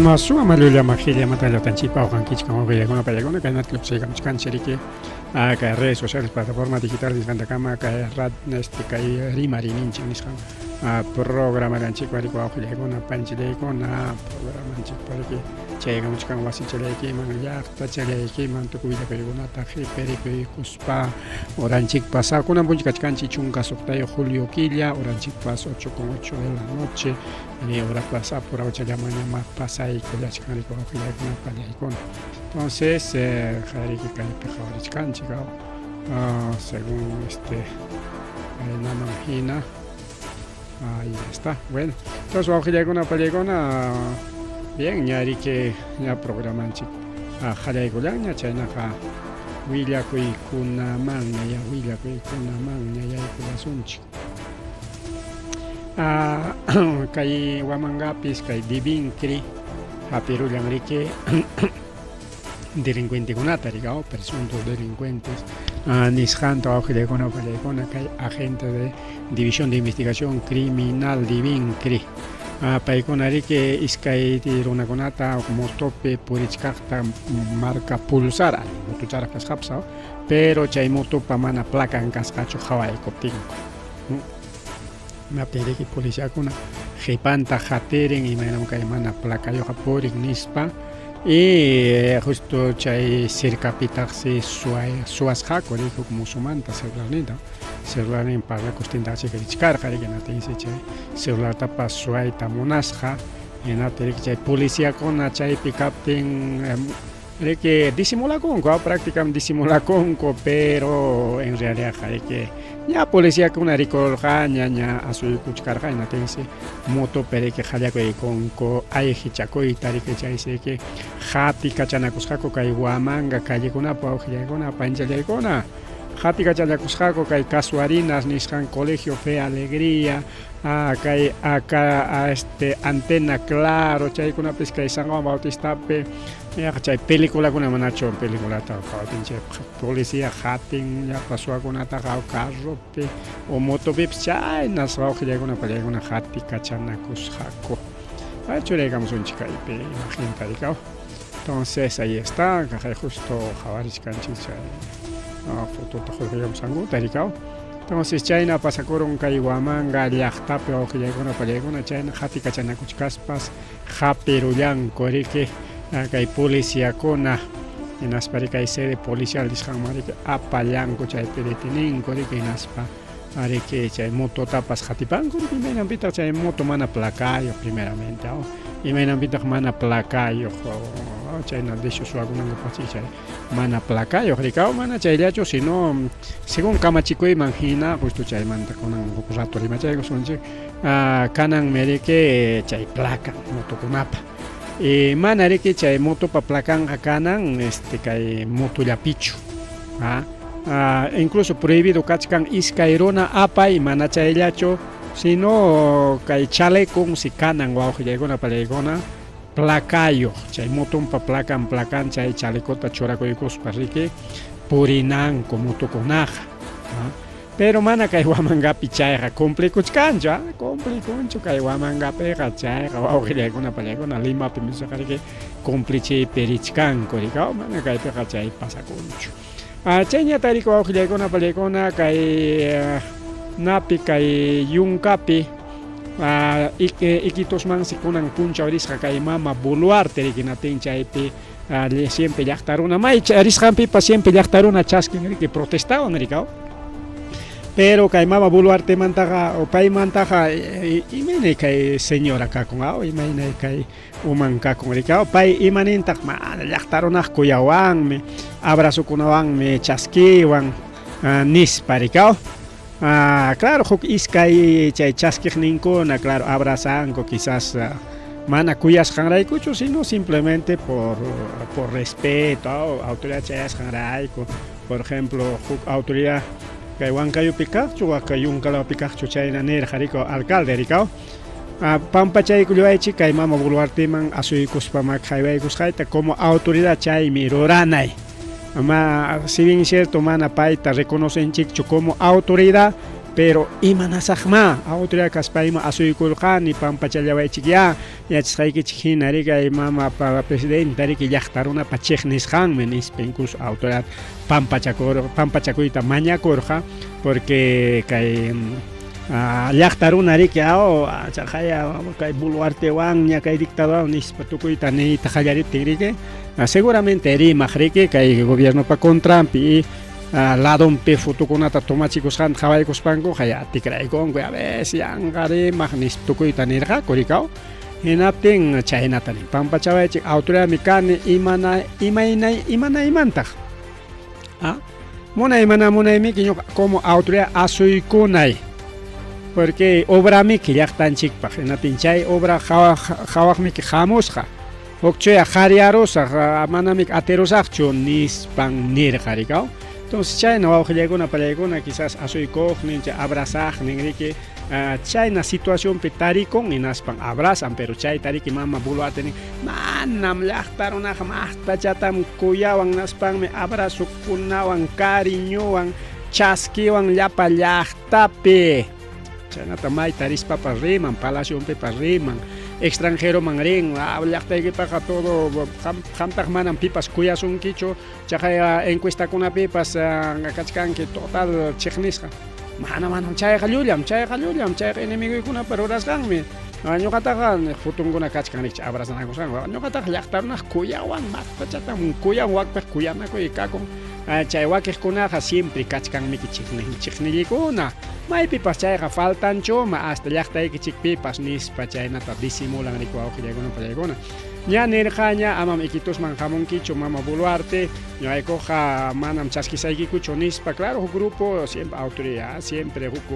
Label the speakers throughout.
Speaker 1: Suma suma mallulla qilla matallotanchikpa uqankichkan wawqillakuna payakuna kaynata lluqsiykamuchkanchik riki kay redes sociales, plataforma digital nisqantakama kay rad este kay Rimariyninchik nisqan programallanchikpa riki wawqillaykuna panchillaykuna programanchikpa riki chaykamuchkan wasichallaykiman llaqtachallaykiman tukuy willakuykunata qhiperikuykuspa horanchikpas kunan puncha kachkanchik 16 julio killa, horanchikpas 8:08 de la noche. Ni horapas apurawchallamanñama pasaykullachkan riki wawqillaykuna pallaykuna. Entonces, qariki kaypi qhawarichkanchik, según este naman hina. Ahí está. Bueno, entonces wawqillaykuna pallaykuna, bien, ña riki ña programanchik qallaykullanña, chaynaqa willakuykunamanña ya willakuykunamanña yaykullasunchik. Kay Huamangapis kay Divincri hapirullan riki delincuentekunata riki, presuntos delincuentes nisqanta wawqillaykuna upallaykuna kay agente de División de Investigación Criminal Divincri paykuna riki iskay runakunata motopi purichkaqta marca Pulsar motocharaq kasqapas, pero chay motopa mana placan kasqachu qhawaykuptinku. Hinaptin riki policiakuna qhipanta qatirin imaynam kay mana placayuqqa purin nispa y justo chay cercapitaqsi suwasqaku riki huk musumanta celularninta, celularnin parlakustintaqa richkarqa riki, hinaptinsi chay celulartapas suwayta munasqa, hinaptin riki chay policiakuna chaypi kaptin riki disimulakunku, prácticamente disimulakunku, pero en realidad riki ña policiakuna rikurqaña, ña asuykuchkarqa, hinaptinsi motopi riki qallakuykunku ayqichakuyta riki, chaysi riki qatikachanakusqaku kay Huamanga callekunapa wawqillaykuna panchallaykuna, qatikachanakusqaku kay Casuarinas nisqan Colegio Fe Alegría, kay aka este Antena Claro, chaykunapis kay San Juan Bautistapi yaqa chay peliculakuna manachu peliculata qhawatinchik policía qatin llapa suwakunataqa carropi o motopipis chaynas wawqillaykuna pallaykuna qatikachanakusqaku. Churaykamusunchik kaypi imaginta rikaw. Entonces ahí está, kay justo qhawarichkanchik chay fotota hurquyamusqankuta rikaw. Entonces chayna pasakurun kay Huamanga llaqtapi wawqillaykuna pallaykuna, chayna qatikachanakuchkaspas hapirullanku riki kay policiakuna, hinaspa riki kay sede policial nisqanman riki apallanku, chaypi deteninku riki, hinaspa riki chay mototapas qatipanku riki, imaynanpitaq chay moto mana placayuq primeramente, imaynanpitaq mana placayuq chayna decio suwakunankupaq chay mana placayuq rikaw, mana chayllachu sino según kamachikuyman hina justo chaymanta kunan huk rato rimachaykusunchik kananmi riki chay placa motokunapa y mana riki chay motopa placanqa kanan este kay motollapichu, incluso prohibido kachkan iskay runa apay, mana chayllachu sino kay chalecon si kanan wawqillaykuna pallaykuna placayuq chay motonpa placan placan chay chalecota churakuykuspa riki purinanku motokunaqa. Pero mana kay Huamangapi chayqa cumplikuchkanchu, cumplikunchu kay Huamangapiqa chayqa wawqillaykuna pallaykuna, Limapi misaqa riki cumplichiypi richkanku riki, mana kaypiqa chay pasakunchu. Chayñata riki wawqillaykuna pallaykuna kay napi kay yunkapi Iquitosmansi kunan punchaw risqa kay mama Boluarte riki, natin chaypi siempre llaqta runa may risqanpipas siempre llaqta runa chaskin riki protestawan riki. Pero kay mama Boluartemantaqa o paymantaqa imaynay kay señora kakun, imaynay kay uman kakun riki, pay imanintaq mana llaqta runaq kuyawanmi, abrazokunawanmi chaskiwan nispa riki. Claro, huk iskay chay chaskiqninkuna, claro, abrazanku quizás mana kuyasqanraykuchu, sino simplemente por respeto, autoridad chayasqanrayku. Por ejemplo, huk autoridad kay Huancayupi kaqchu, waka Yunkalawpi kaqchu chayna nirqa rikaw alcalde rikaw. Pampachaykulluwaychik kay mama Boluarteman asuykuspa maqhaywaykusqayta como autoridad chaymi ruranay. Ma, si bien es cierto, mana payta reconocenchikchu como autoridad, Pero imanasaqmá, autoridad kaspaymi asuykurqani, pampachallawaychikyá, yachasqaykichik hina riki kay mama presidenta riki llaqta runapa chiqnisqanmi nispa, incluso autoridad pampachakur pampachakuyta mañakurqa, porque kay llaqta runa riki aw chaqaya kay Boluartewanña kay dictador nispa tukuyta niyta qallariptin riki, seguramente rimaq riki kay gobiernopa contranpi y ladonpi fotokunata tomachikusqanta qhawaykuspankuqa ya tikraykunku, ya ves yanqa rimaq nispa tukuyta nirqaku rikaw. Hinaptin chaynata nin, pampachawaychik, autoridadmi kani, imana imaynay imanaymantaq munay mana munaymiki ñuqa como autoridad asuykunay, porque obramiki llaqtanchikpaq, hinaptin chay obra qhawaq qhawaqmiki hamusqa, huk chuya qhariyarusaq, manamiki atirusaqchu nispan nirqa rikaw. Entonces chayna wawqillaykuna pallaykuna, quizás asuykuqnin, chay abrazaqnin riki, chayna situacionpi tarikun, hinaspan abrazan, pero chayta riki mama Boluarte nin, manam llaqta runaqa maqtachatam kuyawan, hinaspanmi abrazokunawan cariñowan chaskiwan llapa llaqtapi. Chaynata mayta rispapas riman, palacionpipas riman, extranjeroman rin, llaqtaykipaqa todo qamtaq manam pipas kuyasunkichu, chaqay encuestakunapipas kachkanki total chiqnisqa. Mana, manam, chayqa llullam, chayqa llullam, chayqa enemigoykunapa rurasqanmi. Ñuqataqa fotonkuna kachkan rikcha abrazanakusqanku. Ñuqataqa llaqta runaq kuyawan, maqtachatam kuyan, wakpaq kuyanakuy kakun. Chay wakiqkunaqa siempre kachkanmiki chiqnillikuna. Maypipas chayqa faltanchuma, hasta llaqtaykichikpipas nispa chaynata disimulan riki wawqillaykuna pallaykuna. Ña nirqaña, amam Iquitosman hamunkichu mama Boluarte, ñuqaykuqa manam chaskisaykikuchu nispa. Claro, huk grupo siempre autoridad, siempre huk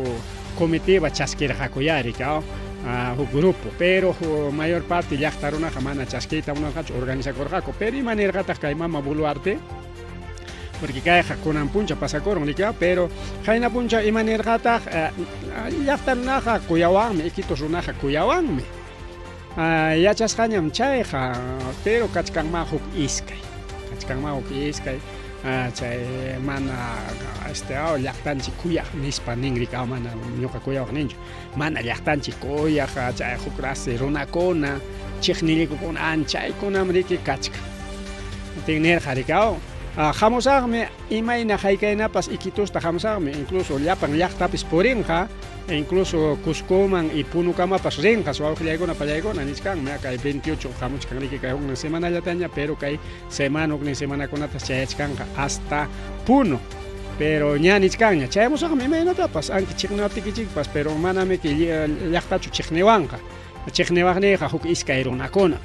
Speaker 1: comitiva chaskirqakuyá riki, huk grupo, pero mayor parte llaqta runaqa mana chaskiyta munarqachu, organizakurqaku. Pero ima nirqataq kay mama Boluarte? Porque kayqa kunan puncha pasakurun riki, pero qayna puncha ima nirqataq? Llaqta runaqa kuyawanmi, Iquitos runaqa kuyawanmi. Yachasqañam chayqa, pero kachkanmá huk iskay, kachkanmá huk iskay chay mana este llaqtanchik kuyaq nispa nin riki, mana ñuqa kuyawaq ninchu, mana llaqtanchik kuyaq chay huk rasi runakuna, chiqnillikukuna, anchaykunam riki kachkan. Tin nirqa riki, hamusaqmi imayna haykaynapas Iquitosta hamusaqmi, incluso llapan llaqtapis purinqa, incluso Cuscoman y Punukamapas rinqa, wawqillaykuna pallaykuna nichkanmi, kay 28 hamuchkan riki kay huknin semanallataña, pero kay semana huknin semanakunatas chayachkanqa hasta Puno. Pero ña nichkanña, chayamusaqmi imaynatapas, anki chiqniwaptikichikpas, pero manamiki llaqtachu chiqniwanqa. Chiqniwaqniyqa huk iskay runakuna.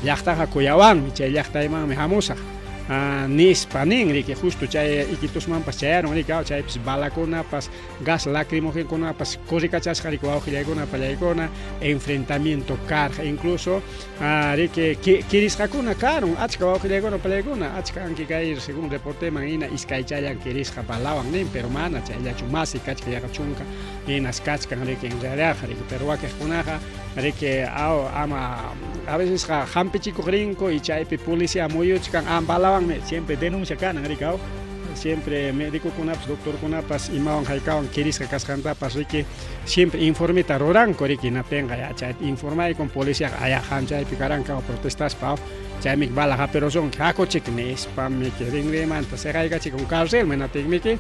Speaker 1: Llaqtaqa kuyawanmi, chay llaqtaymanmi hamusaq. Nispa nin riki, justo chay Iquitosmanpas chayarun riki, chaypis balakunapas, gas lacrimógenokunapas corrikachasqa riki wawqillaykuna pallaykuna, enfrentamiento karqa, incluso riki kirisqakuna karun achka wawqillaykuna pallaykuna, achka anki kay según reporteman hina iskaychallan kirisqa balawan nin, pero mana chayllachu, masi kachka yaqa chunka hinas kachkan riki en realidad riki, pero wakiqkunaqa riki ama a vecesqa hampichikuq rinku y chaypi policía muyuchkan, balawanmi siempre denuncia kanan riki, siempre médicokunapas doctorkunapas imawan haykawan kirisqa kasqantapas riki siempre informeta ruranku riki, hinaptinqa ya chayta informaykun policiaqa, aya qam chaypi karanka protestaspa, chaymi bala hapirusunki, hakuchik nispa miki rinrinmanta seqaykachikun carcelman, hinaptinmiki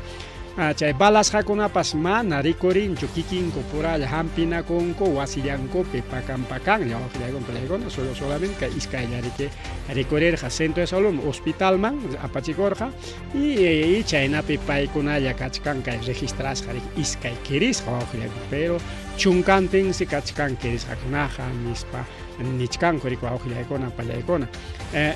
Speaker 1: chay balasqakunapas mana rikurinchu, kikinku puralla hampinakunku wasillankupi pakan pakanlla wawqillaykuna pallaykuna, solo solamente kay iskaylla riki rikurirqa centro de salud hospitalman apachikurqa y chaynapi paykunalla kachkan kay registrasqa riki iskay kirisqa wawqillaykuna, pero chunkantinsi kachkan kirisqakunaqa nispa nichkanku riki wawqillaykuna pallaykuna.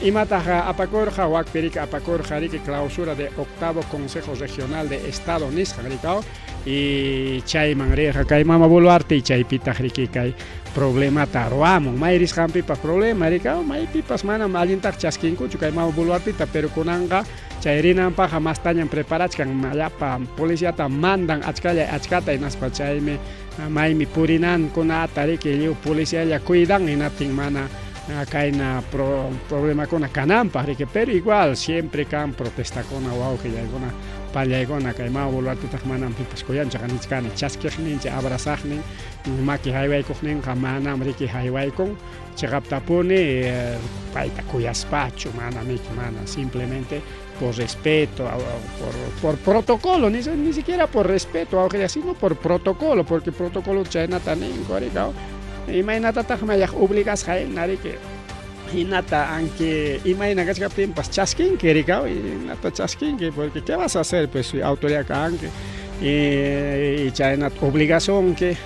Speaker 1: Imataq apakurqa? Wakpi riki apakurqa riki clausura de octavo Consejo Regional de Estado nisqan rikaw, y chayman rirqa kay mama Boluarte y chaypitaq riki kay problemata ruwamun, may risqanpipas problema rikaw, maypipas manam allintaq chaskinkuchu kay mama Boluarteta, pero kunanqa chay rinanpaqqa mastañam preparachkan, llapa policiata mandan achkalla achkata, hinaspa chaymi maymi purinankunata riki lliw policialla cuidan, hinaptin mana kayna problemakuna kananpaq riki, pero igual siempre kan protestakuna wawqillaykuna. Pallaykuna kay Mama Boluartetaq manam pipas kuyanchu nichkani chaskiqnin chay abrazaqnin maki haywaykuqninqa manam riki haywaykun cheqaptapuni payta kuyaspachu manam riki mana simplemente por respeto por protocolo ni, ni siquiera por respeto wawqilla sino por protocolo porque protocolo chaynata ninku riki imaynatataqmi ayaq obligasqa hina riki hinata aunque imayna kachkaptinpas chaskinki rikaw hinata chaskinki porque qué vas a hacer pues autoridad kanki y chaynata obligasunki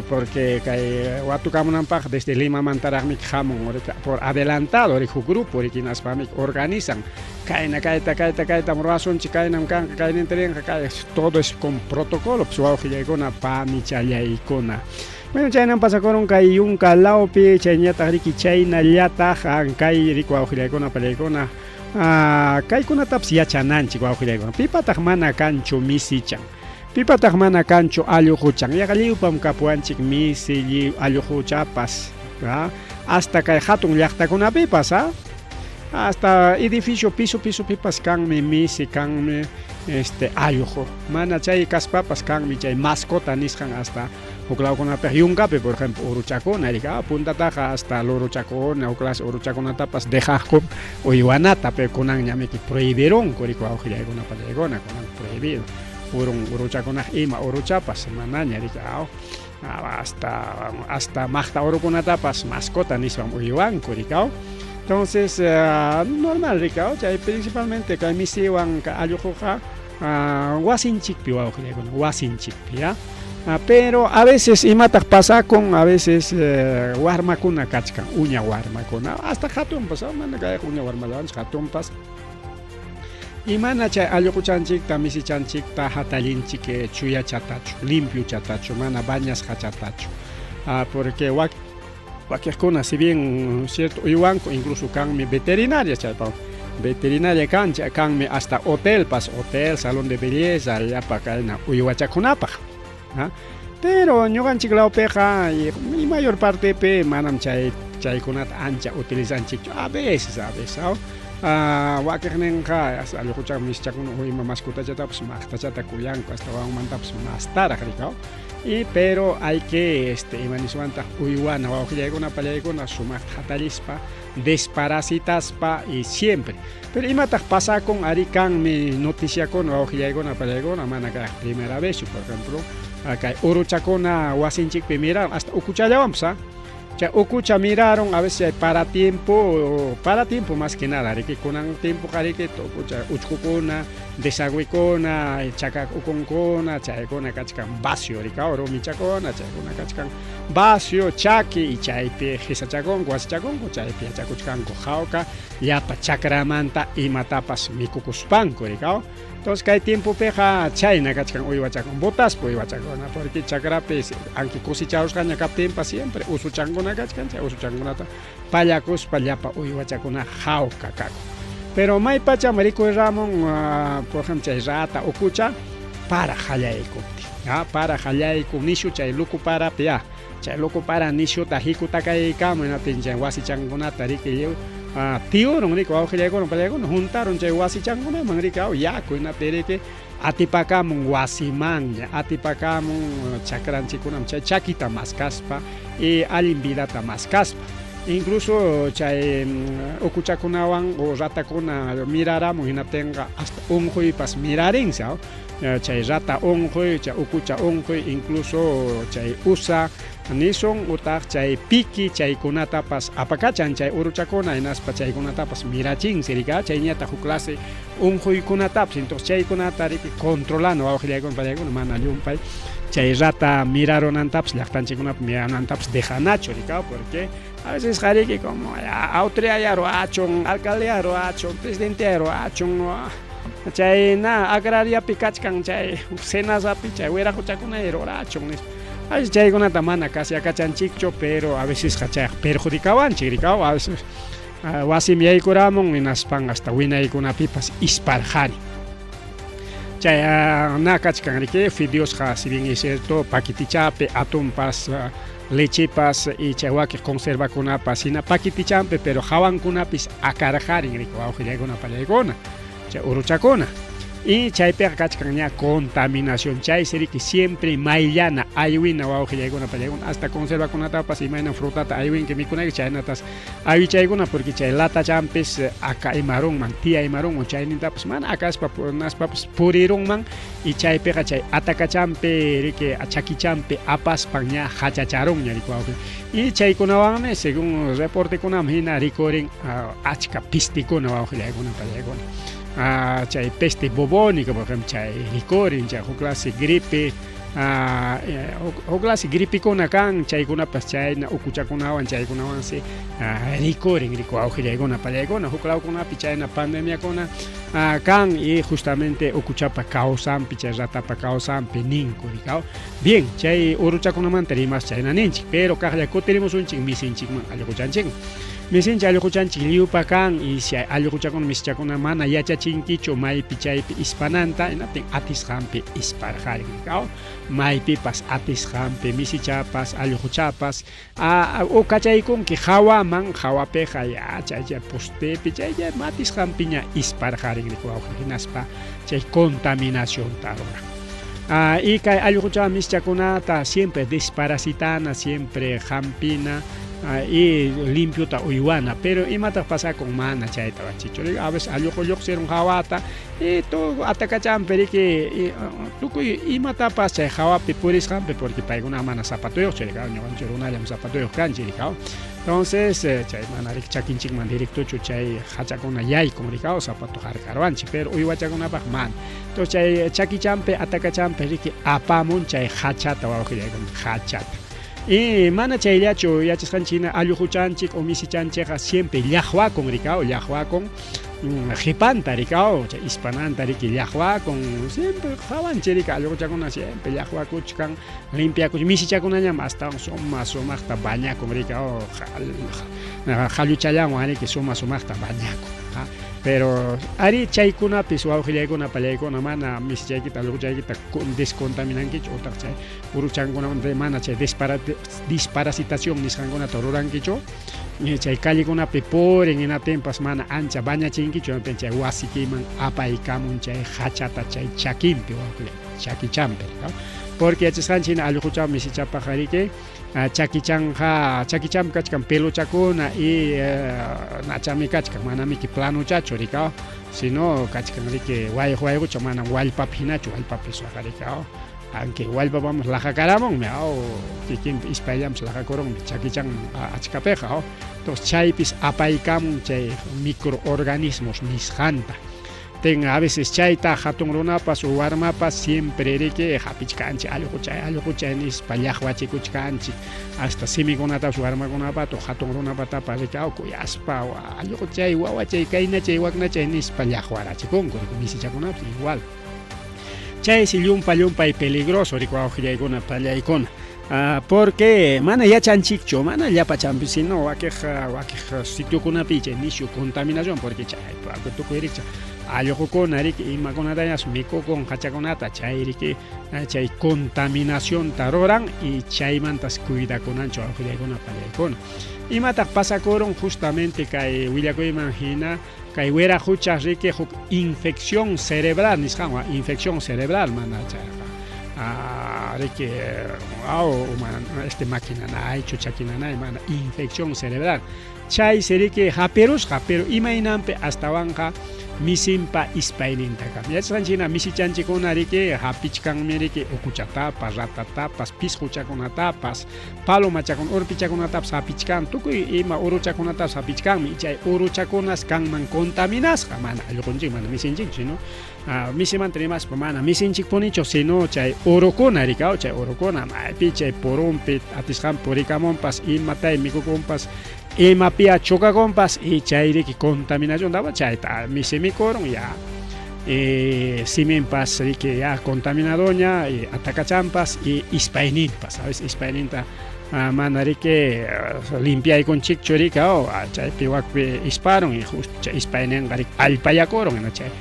Speaker 1: porque kay watukamunanpaq desde Limamantaraqmi hamun por adelantado huk grupo hinaspami organizan kayna kayta kayta kaytam ruwasunchik kaynam kanqa kayninta rinqa kay todo es con protocolo pues wawqillaykuna panichallaykuna. Bueno, chaynam pasakurun kay yunka lawpi, chayñataq riki chaynallataq kay riki wawqillaykuna pallaykuna kaykunatapas yachananchik wawqillaykuna. Pipataq mana kanchu misichan? Pipataq mana kanchu alluquchan? Yaqa lliwpam kapuwanchik misi lliw alluquchapas, hasta kay hatun llaqtakunapipas, hasta edificio piso pisopipas kanmi misi, kanmi este alluqu. Mana chay kaspapas kanmi chay mascota nisqan hasta huk lawkunapiqa yunkapi, por ejemplo, uruchakuna, puntataqa hasta luruchakuna, huk clase uruchakunatapas dejaqku uywanata, pero kunanñamiki prohibirunku riki wawqillaykuna pallaykuna, kunan prohibido. Urun uruchakunaq ima uruchapas manaña riki hasta maqta urukunatapas mascota nispam uywanku riki. Entonces normal riki, chay principalmente kay misiwan kay alluquqa wasinchikpi wawqillaykuna, wasinchikpi ya. Pero a veces imataq pasakun, a veces warmakuna kachkan, uña warmakuna, hasta hatunpas, mana kay uña warmallawanchik hatunpas. Y mana chay alluquchanchikta, misichanchikta hatallinchik chuyachatachu, limpiochatachu, mana bañasqachatachu. Porque wakiqkuna si bien cierto uywanku, incluso kanmi veterinaria chaypa veterinaria kan, kanmi hasta hotelpas, hotel, salón de belleza, llapa kayna uywachakunapaq. Pero ñuqanchik lawpiqa y mayor partepi manam chay chaykunata ancha utilizanchikchu, a veces wakiqninqa alluqucha misichakuna ima mascotachatapas maqtachata kuyanku hasta wawanmantapas mastaraq rikaw. Y pero hay que ima niswantaq uywana wawqillaykuna pallaykuna sumaqta hatallispa desparasitaspa y siempre. Pero imataq pasakun ari kanmi noticiakuna wawqillaykuna pallaykuna mana kayaq primera vez, por ejemplo, kay uruchakuna wasinchikpi miraron hasta ukuchallawanpas, chay ukucha miraron a veces chay para tiempo más que nada riki kunan tiempoqa riki ukucha uchkukuna desagüekuna chaka ukunkuna chaykuna kachkan vacio riki rumichakuna chaykuna kachkan vacio chaki y chaypi qisachakunku wasichakunku chaypi yachakuchkanku hawka llapa chakramanta imatapas mikukuspanku riki. Entonces kay tiempopiqa chayna kachkan uywachakuna botaspa uywachakuna porque chakrapi aunque cosecharusqaña kaptinpas siempre usuchankuna kachkan chay usuchankunata pallakuspa llapa uywachakuna hawka kakun. Pero maypacham rikuyramun por ejemplo chay rata ukucha para qallaykuptin, para qallaykun nishu chay luku parapi ya chay luku para nishuta hikutakaykamun hinaptin chay wasichankunata riki lliw tiyurun riki wawqillaykuna pallaykuna juntarun chay wasichankunaman riki yaku hinaptin riki atipakamun wasimanña, atipakamun chakranchikkunaman chay chakita maskaspa y allin vidata maskaspa. Incluso chay ukuchakunawan o ratakuna miraramun hinaptinqa hasta unquypas mirarinsi, chay rata unquy, chay ukucha unquy, incluso chay usa nisun utaq chay piki chaykunatapas apakachan chay uruchakuna hinaspa chaykunatapas mirachinsi riki, chayñataq huk clase unquykunatapas. Entonces chaykunata riki controlana wawqillaykuna pallaykuna mana llumpay chay rata mirarunantapas llaqtanchikkunapi miranantapas dejanachu riki, porque a veces riki como autoridad ruwachun, alcaldía ruwachun, presidente ruwachun, chayna agrariapi kachkan chay SENASApi chay wiraquchakuna rurachun nispa. A veces chaykunata mana kasyakachanchikchu, pero a veces chayqa perjudicawanchik riki, a veces wasimi yaykuramun hinaspan hasta winaykunapipas isparqani. Chay na kachkan riki fideosqa si bien es cierto paquetichapi atunpas lechepas y chay wakiq conservakunapas hina paquetichampi, pero hawankunapis akarqarin riki wawqillaykuna pallaykuna chay uruchakuna. Y chaypiqa kachkan ña contaminación. Chaysi riki siempre mayllana, aywina wawqillaykuna pallaykuna, hasta conservakunatapas imayna frutata aywinki mikunayki chaynatas aywichaykuna porque chay latachanpis aka imarunman, tiya imarunman, chaynintapas mana akaspa naspapas purirunman y chaypiqa chay atakachanpi riki chakichanpi apaspan ña hachacharunña riki wawqi. Y chaykunawanmi según reportekunaman hina rikurin achka pistikuna wawqillaykuna pallaykuna. Chay peste bubónica, por ejemplo, chay rikurin, chay huk clase gripe, huk clase gripekuna kan, chaykunapas chayna ukuchakunawan chaykunawansi rikurin, riku wawqillaykuna pallaykuna, huk lawkunapi chayna pandemiakuna kan y justamente ukuchapa kawsanpi, chay ratapa kawsanpi ninku, rikaw. Bien, chay uruchakunamanta rimas chayna ninchik, pero kaqlla kutirimusunchik misinchikman allquchanchikman. Misinchik allquchanchik lliwpa kan y si allquchakuna misichakuna mana yachachinkichu maypi chaypi ispananta, hinaptin atisqanpi isparqarin, rikaw. Maypipas atisqanpi misichapas allquchapas o kachaykunki hawaman, hawapiqa ya chay chay postepi chay chay atisqanpiña isparqarin riku wawqi, hinaspa chay contaminacionta ruran. Y kay allqucha misichakunata siempre desparasitana, siempre hampina y limpiota uywana, pero imataq pasakun mana chayta wachichu. A veces allqu lluqsirun hawata y todo atakachanpi riki tukuy imatapas chay hawapi purisqanpi porque paykuna mana zapatuyuqchu rikaw, ñuqanchik runallam zapatuyuq kanchik rikaw. Entonces chay mana riki chakinchikman directochu chay hachakuna yaykun rikaw, zapato harkarwanchik, pero uywachakunapaq mana. Entonces chay chakichanpi atakachanpi riki apamun chay hachata wawqillaykuna, hachata. Y mana chayllachu yachasqanchik hina allquchanchik o misichanchikqa siempre llaqwakun rikaw, llaqwakun qhipanta rikaw, chay ispananta riki llaqwakun, siempre qhawanchik riki allquchakuna siempre llaqwakuchkan, limpiakuchkan, misichakunañam astawan suma sumaqta bañakun rikaw, qalluchallanwan riki suma sumaqta bañakun. Pero ari chaykunapis wawqillaykuna pallaykuna mana misichaykita allquchaykita descontaminankichu utaq chay uruchankunamanta mana chay disparasitación nisqankunata rurankichu, chay callekunapi purin hinaptinpas mana ancha bañachinkichu, hinaptin chay wasikiman apaykamun chay hachata chay chakinpi wawqillaykuna, chakichanpi, ¿no? Porque yachasqanchik hina allquchawan misichapaqqa riki chakichanqa chakichanpi kachkan peluchakuna y nachami kachkan, manamiki planochachu rikaw, sino kachkan riki wayqu wayqucha, manam wallpapi hinachu, wallpapi suaqa rikaw, aunque wallpapamos laqakaramunmi, aw kikinpi ispayllanpas laqakurunmi chakichanman achkapiqa, aw. Entonces chaypis apaykamun chay microorganismos nisqanta. Ten a veces chayta hatun runapas o warmapas siempre riki hapichkanchik allquchay allquchay nispa llaqwachikuchkanchik, hasta simikunatapas warmakunapata o hatun runapatapas riki aw kuyaspa allquchay wawachay kaynachay waknachay nispa llaqwarachikunku riki, misichakunapas igual. Chaysi llumpa llumpay peligroso riki wawqillaykuna pallaykuna, porque mana yachanchikchu, mana llapachanpi sino wakiq wakiq sitiokunapi chay nishu contaminación porque chay tukuy rikcha allqukuna riki imakunatañas mikukun hachakunata chay riki chay contaminacionta ruran y chaymantas cuidakunanchu wawqillaykuna pallaykuna. Imataq pasakurun justamente kay willakuyman hina kay wiraqucha riki huk infección cerebral nisqanwan, infección cerebral mana chayqa riki aw mana este máquina nanaychu chaki nanay mana infección cerebral chaysi riki hapirusqa, pero imaynanpi astawanqa misinpa ispaynintakam. Yachasqanchik hina misichanchikkuna riki hapichkanmi riki ukuchatapas, ratatapas, pisquchakunatapas, palomachakuna, urpichakunatapas hapichkan, tukuy ima uruchakunatapas hapichkanmi, chay uruchakunas kanman contaminasqa, mana allqunchik, mana misinchikchu, sino misimanta rimaspa mana misinchikpunichu, sino chay urukuna rikaw, chay urukuna maypi chay purunpi atisqanpi purikamunpas, imatay mikukunpas, imapia chokakunpas y chay riki contaminación daba chayta misi mikurun ya siminpas riki ya contaminadoña y atakachanpas y ispayninpas, ¿sabes? Ispayninta mana riki limpiaykunchikchu riki, oh, chaypi wakpi isparun y justo chay ispayninqa riki allpayakurun, hina chay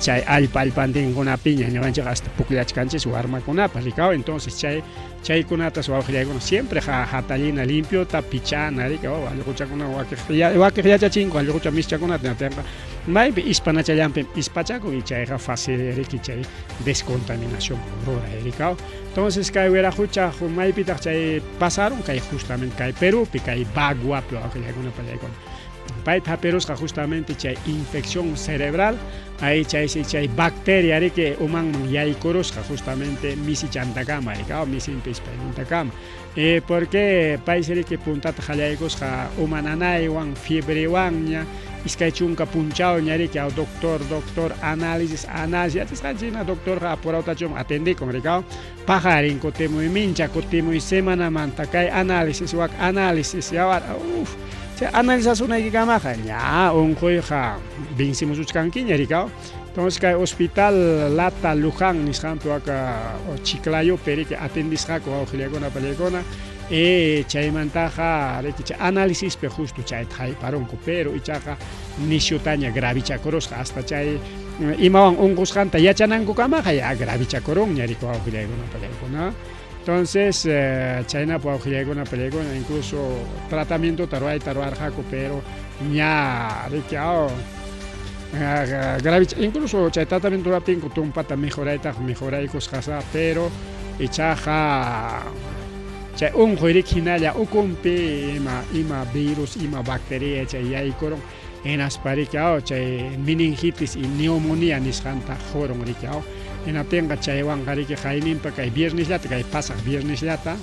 Speaker 1: chay allpa allpantinkunapiña ñuqanchikqa hasta pukllachkanchis warmakunapas rikaw. Entonces chay chaykunatas wawqillaykuna siempre hatallina limpiota pichana riki, oh, allquchakuna wakiq wakiq yachachinku allqucha mischakunata hinaptinqa Maypi ispanachallanpim ispachakun y chayqa fácil riki chay descontaminación ruray rikaw. Entonces kay wiraqucha maypitaq chay pasaron kay justamente kay Perúpi kay Baguapi wawqillaykuna pallaykuna. Payta hapirusqa justamente chay infección cerebral, ahí chaysi chay bacteria riki umanman yaykurusqa justamente misichantakama rikaw, misinpi ispaynintakama. Y porque paysi riki puntata qallaykusqa uma nanaywan, fiebrewanña, 20 punchawña riki, aw doctor, doctor, análisis, análisis, yachasqanchik hina doctorqa apurawtachum atendikun rikaw, paqarin kutimuy mincha, kutimuy semanamanta kay análisis, wak análisis, yawar, uf, chay analizasunaykikamaqa ña unquyqa vencimusuchkankiña rikaw. Entonces kay hospital Lata Luján nisqanpi waka Chiclayopi riki atendisqaku wawqillakuna pallaykuna y chaymantaqa riki chay análisispi justo chayta hayparunku, pero ichaqa nisyutaña gravichakurusqa hasta chay imawan unqusqanta yachanankukamaqa ya gravichakurunña riki wawqillaykuna pallaykuna. Entonces chaynapi wawqillaykuna pallaykuna incluso tratamientota ruwayta ruwarqaku, pero ña riki aw gravich incluso chay tratamiento ruwaptinku tumpata mejoraytaqa mejoraykusqasa, pero ichaqa chay unquy riki hinalla ukunpi ima ima virus ima bacteria chay yaykurun, hinaspa riki aw chay meningitis y neumonía nisqanta qurun riki aw. Hinaptinqa chaywanqa riki qayninpa kay viernesllata, kay pasaq viernesllata,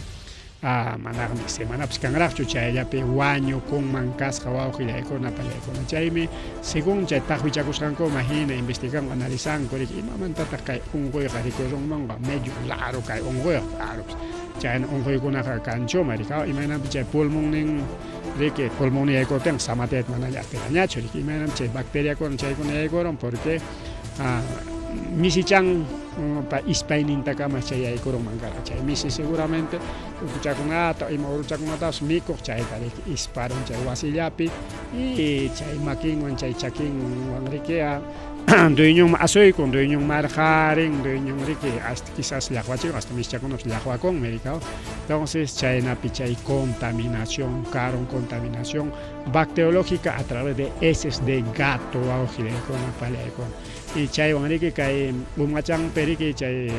Speaker 1: manaqmi semanapas kanraqchu, chayllapi wañukunman kasqa wawqillaykuna pallaykuna. Chaymi según chay taqwichakusqankuman hina investiganku, analizanku riki imamantataq kay unquyqa rikurunmanqa, medio raro kay unquyqa, claro, chayna unquykunaqa kanchuma riki, imaynanpi chay pulmonnin riki pulmonni yaykuptinqa samatiyayta manaña atirañachu riki, imaynanpi chay bacteriakuna chaykuna yaykurun, porque misichan pa ispaynintakama chay yaykurunman karqa, chay misi seguramente ukuchakunata ima uruchakunatapas mikuq, chayta riki isparun chay wasillapi y chay makinwan chay chakinwan riki dueñonman asuykun, dueñon marqarin, dueñon riki hasta quizás llaqwachikun, hasta misichakunapas llaqwakunmi riki. Entonces chaynapi chay contaminación karun, contaminación bacteriológica a través de heces de gato wawqillaykuna pallaykuna. Y chaywan riki kay umachanpi riki chay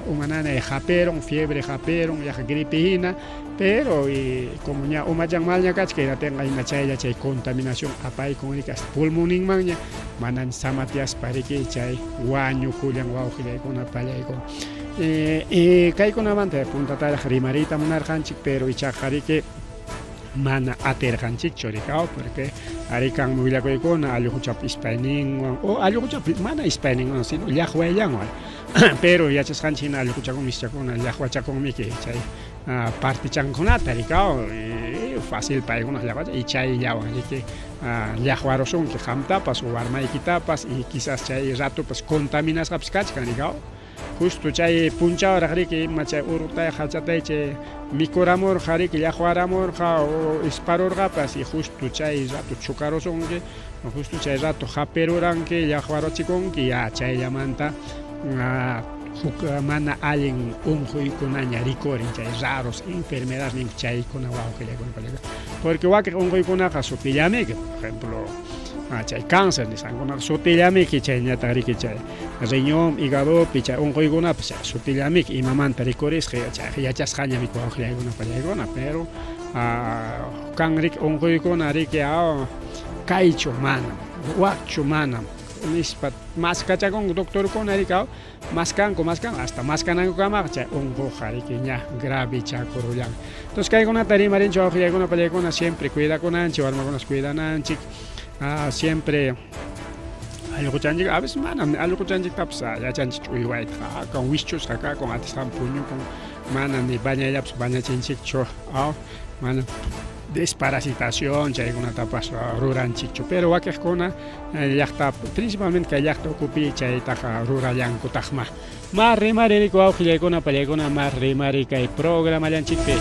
Speaker 1: uma nanay hapirun, fiebre hapirun, yaqa gripe hina, pero y como ña umachan malña kachka hinatinqa hina chaylla chay contaminación apaykun riki hasta pulmonninmanña, manan samatyaspa riki chay wañukullan wawqillaykuna pallaykuna. Y kaykunamanta puntataraq rimariyta munarqanchik, pero ichaqa riki mana atirqanchikchu rikaw, porque arikan willakuykuna allquchap ispayninwan o allquchap mana ispayninwan sino llaqwayllanwan, pero yachasqanchik hina allquchakuna mischakuna llaqwachakunmiki chay partichankunata rikaw, fácil paykuna llaqwacha y chayllawan riki llaqwarusunki qamtapas o warmaykitapas, y quizás chay ratopas contaminasqapas kachkan rikaw. Justo chay punchawraq riki ima chay urutay hachatay chay mikuramurqa riki llaqwaramurqa o isparurqapas, y justo chay rato chukarusunki, justo chay rato hapiruranki llaqwaruchikunki, ya chayllamanta huk mana allin unquykunaña rikurin, chay raros enfermedades ninku chaykuna wawqillaykuna pallaykuna, porque wakin unquykunaqa sutillamiki, por ejemplo chay cáncer nisqankunaqa sutillamiki, chayñataq riki chay riñón, hígadopi chay unquykunapas chay sutillamiki imamanta rikurisqa, chayqa yachasqaña miki wawqillaykuna pallaykuna, pero kan riki unquykuna riki kaychu manam, wakchu manam nispa maskachakunku doctorkuna riki, maskanku maskanku hasta maskanankukamaqa chay unquqqa riki ña grave chakurullan. Entonces kaykunata rimarinchik wawqillaykuna pallaykuna, siempre cuidakunanchik, warmakunas cuidananchik, siempre allquchanchik, a veces manam allquchanchiktapas yachanchik uywaytaqa, kan wischusqa kakun, atisqan puñukun, mana ni bañayllapas bañachinchikchu, mana desparasitación chaykunatapas ruranchikchu, pero wakiqkuna llaqta, principalmente kay llaqta ukupi chaytaqa rurallankutaqma. Ma rimari riki wawqillaykuna pallaykuna, ma rimari kay programallanchikpi.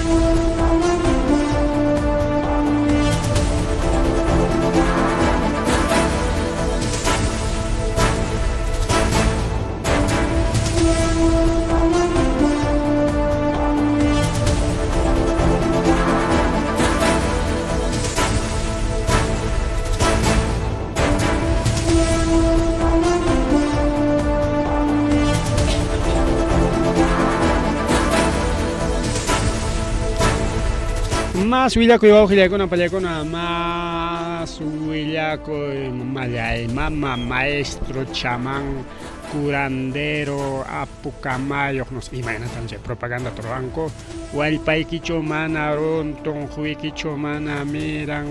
Speaker 1: Mas willakuy wawqillaykuna pallaykuna, mas willakuy mallay mama maestro chamán curandero apu kamayoq no sé imaynatam chay propagandata ruwanku wallpaykichu mana runtun quykichu mana miran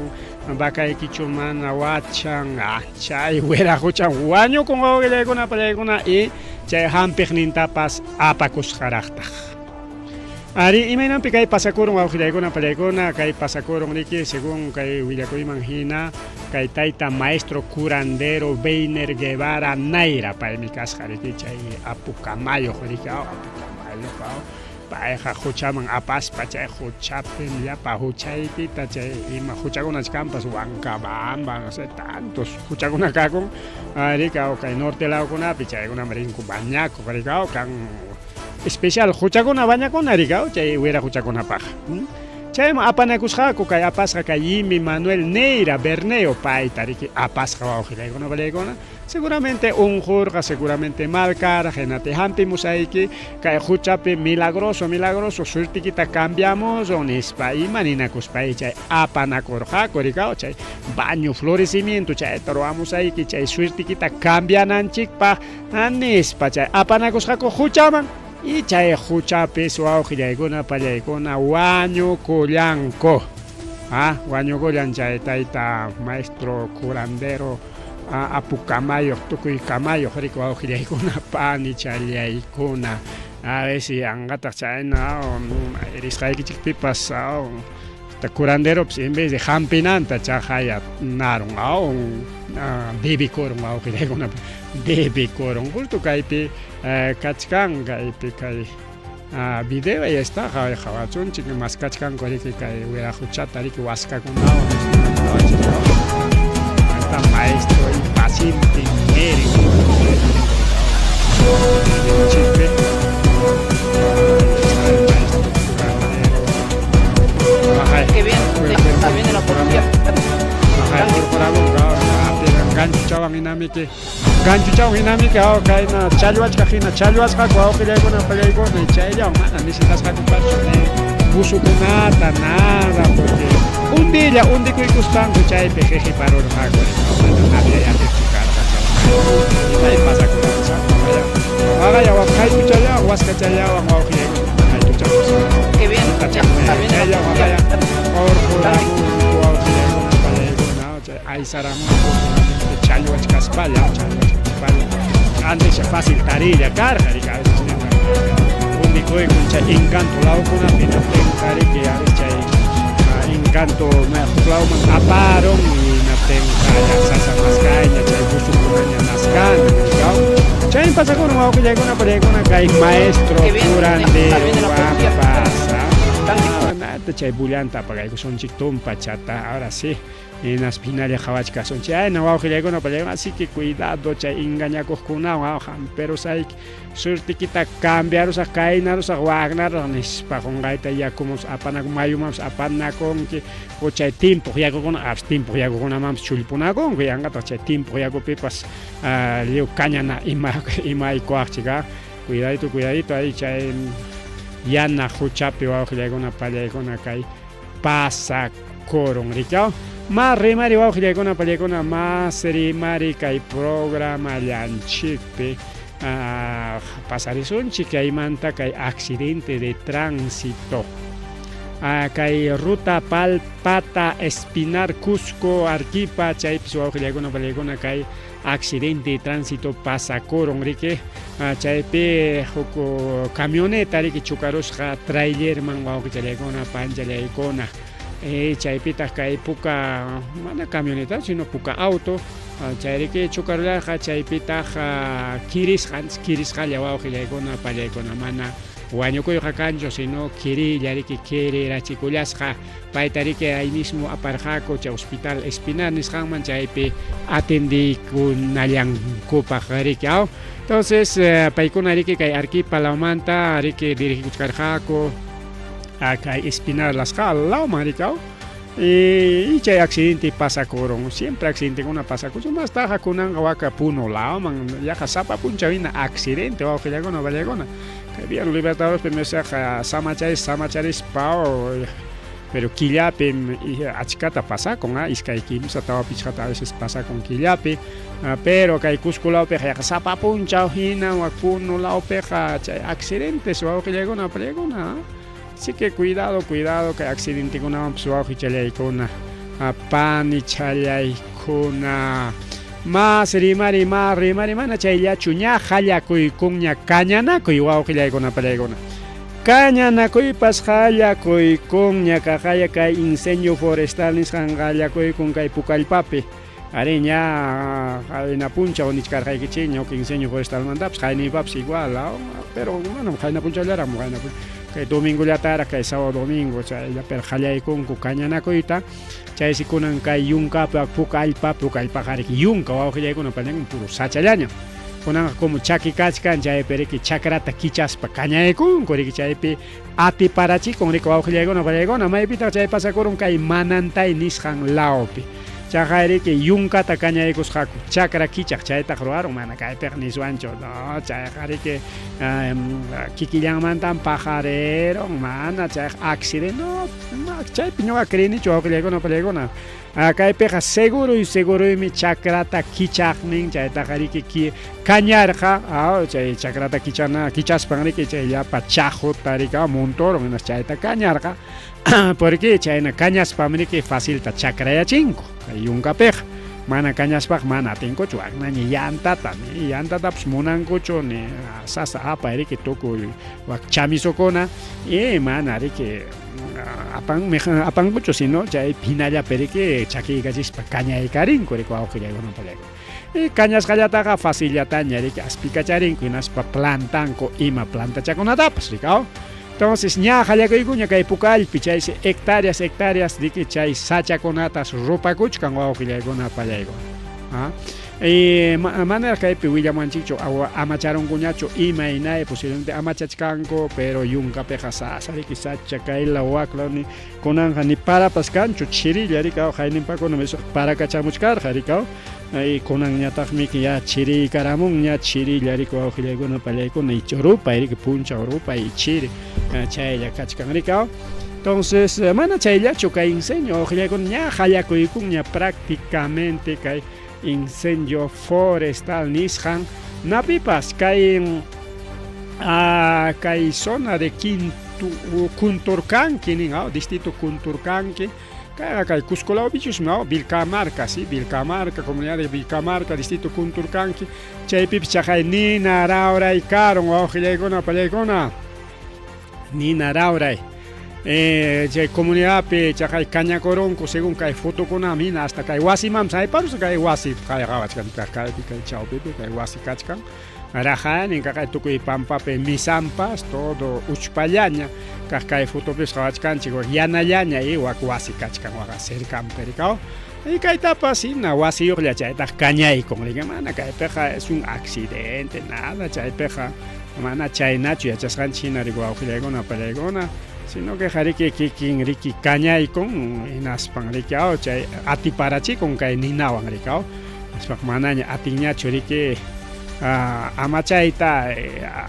Speaker 1: vacaykichu mana wachan ah chay wiraquchan wañukun wawqillaykuna pallaykuna y chay hampiqnintapas apakusqaraqtaq. Ari, imaynanpi kay pasakurun wawqillaykuna pallaykuna, kay pasakurun riki, según kay willakuyman hina, kay tayta maestro curandero Weiner Guevara Naira, paymi kasqa riki chay Apu Kamayoq riki, aw Apu Kamayoq, aw payqa huchaman apaspa chay huchapim llapa huchaykita chay ima huchakunach kanpas Huancabamba, no sé, tantos huchakuna kakun, riki, aw kay norte lawkunapi chaykunaman rinku bañakuq riki, aw kan Especial huchakuna bañakuna rikaw chay wira huchakunapaq. Chayman apanakusqaku kay apasqa kay Yimi Manuel Neira Berneo payta riki apasqa wawqillaykuna palaykuna seguramente unqurqa seguramente mal karqa hinati hampimusayki kay huchapi milagroso milagroso suertikita cambiamusun nispa ima ninakuspay chay apanakurqaku rikaw chay baño florecimiento chayta ruwamusayki chay suertikita cambiananchikpaq Nispa chay apanakusqaku huchaman y chay huchapis wawqillaykuna pallaykuna wañukullanku. Ah, wañukullan chay tayta maestro curandero apu kamayoq tukuy kamayoq riki wawqillaykuna panichallaykuna. A ver si anqataq chayna risqaykichikpipas Curanderopas en vez de hampinanta chaqaya narun aw debikurun wawqillaykuna debikurun justo kaypi kachkan kaypi kay video ahí está qhawachunchik maskachkanku riki kay wiraquchata riki waskakunawan está maestro y paciente miren
Speaker 2: Que viene, que viene la policía.
Speaker 1: Ganchuchawan hinamiki ganchuchawan hinamiki aw kayna challwachkaq hina challwasqaku wawqillaykuna pallaykuna chayllawan mana necesitasqakupaschu ni busukunata nada porque undilla undikuykuspanku chaypi qiqiparurqaku mana naviay atiqchu karqa chay imay pasakurqa waqaya haytuchallawan waskachallawan wawqillaykuna haytuchakus
Speaker 2: Que viene, que viene la policía.
Speaker 1: Aysaramunku challwachkaspalla challwachkaspalla antes fácil tarilla karqa riki a veces undikuykun chay encanto lawkunapi hinaptinqa riki a veces chay encanto huk lawman aparun hinaptinqa ya sasa maskayña chay busukunaña maskana rikaw chaymi pasakurun wawqillaykuna pallaykuna kay maestro
Speaker 2: Que viene,
Speaker 1: curandero
Speaker 2: que viene la policía.
Speaker 1: pasa nata chay bullanta apagaykusunchik tumpachata ahora sí hinaspa hinalla qhawachkasunchik ayna wawqillaykuna pallaykuna así que cuidado chay engañakuqkunawan hamperusayki suertikita cambiarusaq kaynarusaq waknarusaq nispa qunqayta yakumanpas apanaku mayumanpas apanakunki o chay timpuq yakukuna apas timpuq yakukunamanpas chullpunakunku yanqataq chay timpuq yakupipas lliw kañana ima imaykuwaqchik a cuidadito cuidadito ahí chay yana huchapi wawqillaykuna pallaykuna kay pasakurun riki ma rimari wawqillaykuna pallaykuna mas rimari kay programallanchikpi pasarisunchik kaymanta kay accidente de tránsito kay ruta Palpata Espinar Cusco Arequipa chaypis wawqillaykuna pallaykuna kay accidente de tránsito pasakurun riki chaypi huk camioneta riki chukarusqa trailerman wawqichallaykuna panchallaykuna chaypitaq kay puka mana camioneta sino puka auto chayriki chukarullarqa chaypitaq kirisqa antes kirisqalla wawqillaykuna pallaykuna mana wañukuyqa kanchu sino kirilla riki kirirachikullashqa payta riki ahí mismo aparqaku chay hospital Espinar nisqanman chaypi atendikunallankupaq riki aw entonces paykuna riki kay Arequipa lawmanta riki dirigikuchkarqaku kay Espinar lasqa lawman riki aw y chay accidente pasakurun siempre accidentekuna pasakuchun mastaqa kunanqa waka Puno lawman yaqa sapa punchaw hina accidente wawqillaykuna pallaykuna kay Vía Libertadorpi mesaqa samacharis samacharispa Pero killapim achkata pasakun, iskay, kimsa, tawa, pichqata a veces pasakun killapi. Pero kay Cusco lawpiqa yaqa sapa punchaw hina wak Puno lawpiqa chay accidentes wawqillaykuna apallaykuna. Así que cuidado, cuidado kay accidentekunawanpas wawqichallaykuna, panichallaykuna. Mas rimari, mas rimari, mana chayllachu ña qallakuykunña kañanakuy wawqillaykuna apallaykuna. Kañanakuypas qallakuykunña kaqaya kay incendio forestal nisqan qallakuykun kay Pucallpapi. Arí ña qayna punchaw nichkarqaykichik ñuqa incendio forestalmantapas qayniypapas igual, pero manam qayna punchawllaraqmi qayna kay domingollataraq kay sábado domingo chayllapi qallaykunku kañanakuyta. Chaysi kunan kay yunkapi puka allpa, puka allpaqariki yunka wawqillaykuna pañakun puro sachallañam. Kunanqa como chaki kachkan chaypi riki chakrata kichaspa kañaykunku riki chaypi atiparachikun riki wawqillaykuna pallaykuna maypitaq chay pasakurun kay Manantay nisqan lawpi. Chaqay riki yunkata kañaykusqaku chakra kichaq chaytaq ruwarun mana kaypiqa niswanchu no chayqa riki kikillanmantan paqarirun mana chayqa accidente no chaypi ñuqa creenichu wawqillaykuna pallaykuna. Kaypiqa seguroy seguroymi chakrata kichaqnin chaytaqa riki kañarqa chay chakrata kichana kichaspan riki chay llapa chaquta riki montorun hinas chayta kañarqa porque chayna kañaspam riki facilta chakrayachinku kay yunkapiqa mana kañaspaqa mana atinkuchu waknaña yantata ni yantatapas munankuchu ni sasa apay riki tukuy wak chamisukuna y mana riki apan apankuchu sino chay hinallapi riki chakiykachispa kañaykarinku riki wawqillaykuna pallaykuna y kañasqallataqa facillataña riki aspikacharinku hinaspa plantanku ima plantachakunatapas riki entonces ña qallakuykuña kay Puka allpi chaysi hectáreas hectáreas riki chay sachakunatas rupakuchkan wawqillaykuna pallaykuna. Y manaraq kaypi willamuwanchikchu amacharunkuñachu imaynay posiblemente amachachkanku pero yunkapiqa sasa riki sacha kaylaw waklaw ni kunanqa ni parapas kanchu chirilla riki qayninpakuna parakachamuchkarqa riki y kunanñataqmi ya chiriykaramunña chirilla riki wawqillaykuna pallaykuna y rupay riki punchaw rupay chiri chaylla kachkan riki. Entonces mana chayllachu kay incendio wawqillaykuna ña qallakuykunña prácticamente kay incendio forestal nisqan napipas kay kay zona de Quintu Kunturkanki nin distrito Kunturkanki kayqa kay Cusco lawpichus no Vilcamarca sí Vilcamarca comunidad de Vilcamarca distrito Kunturkanki chaypipas chaqay nina rawray karun wawqillaykuna pallaykuna nina rawray chay comunidadpi chaqay kañakurunku según kay fotokuna hina hasta kay wasimanpas hayparus kay wasi qawachkan kaypi kay chawpipi kay wasi kachkan raqaynin kaqay tukuy pampapi misampas todo uchpallaña kaq kay fotopis qawachkanchik yanallaña y wak wasi kachkan waqa cercanpi rikaw y kaytapas hina wasiyuqlla chaytaq kañaykun riki mana kaypiqa es un accidente nada chaypiqa mana chaynachu yachasqanchik hina riki wawqillaykuna pallaykuna sino que riki kikin riki kañaykun hinaspan riki chay atiparachikun kay ninawan riki hinaspa manaña atinñachu riki amachayta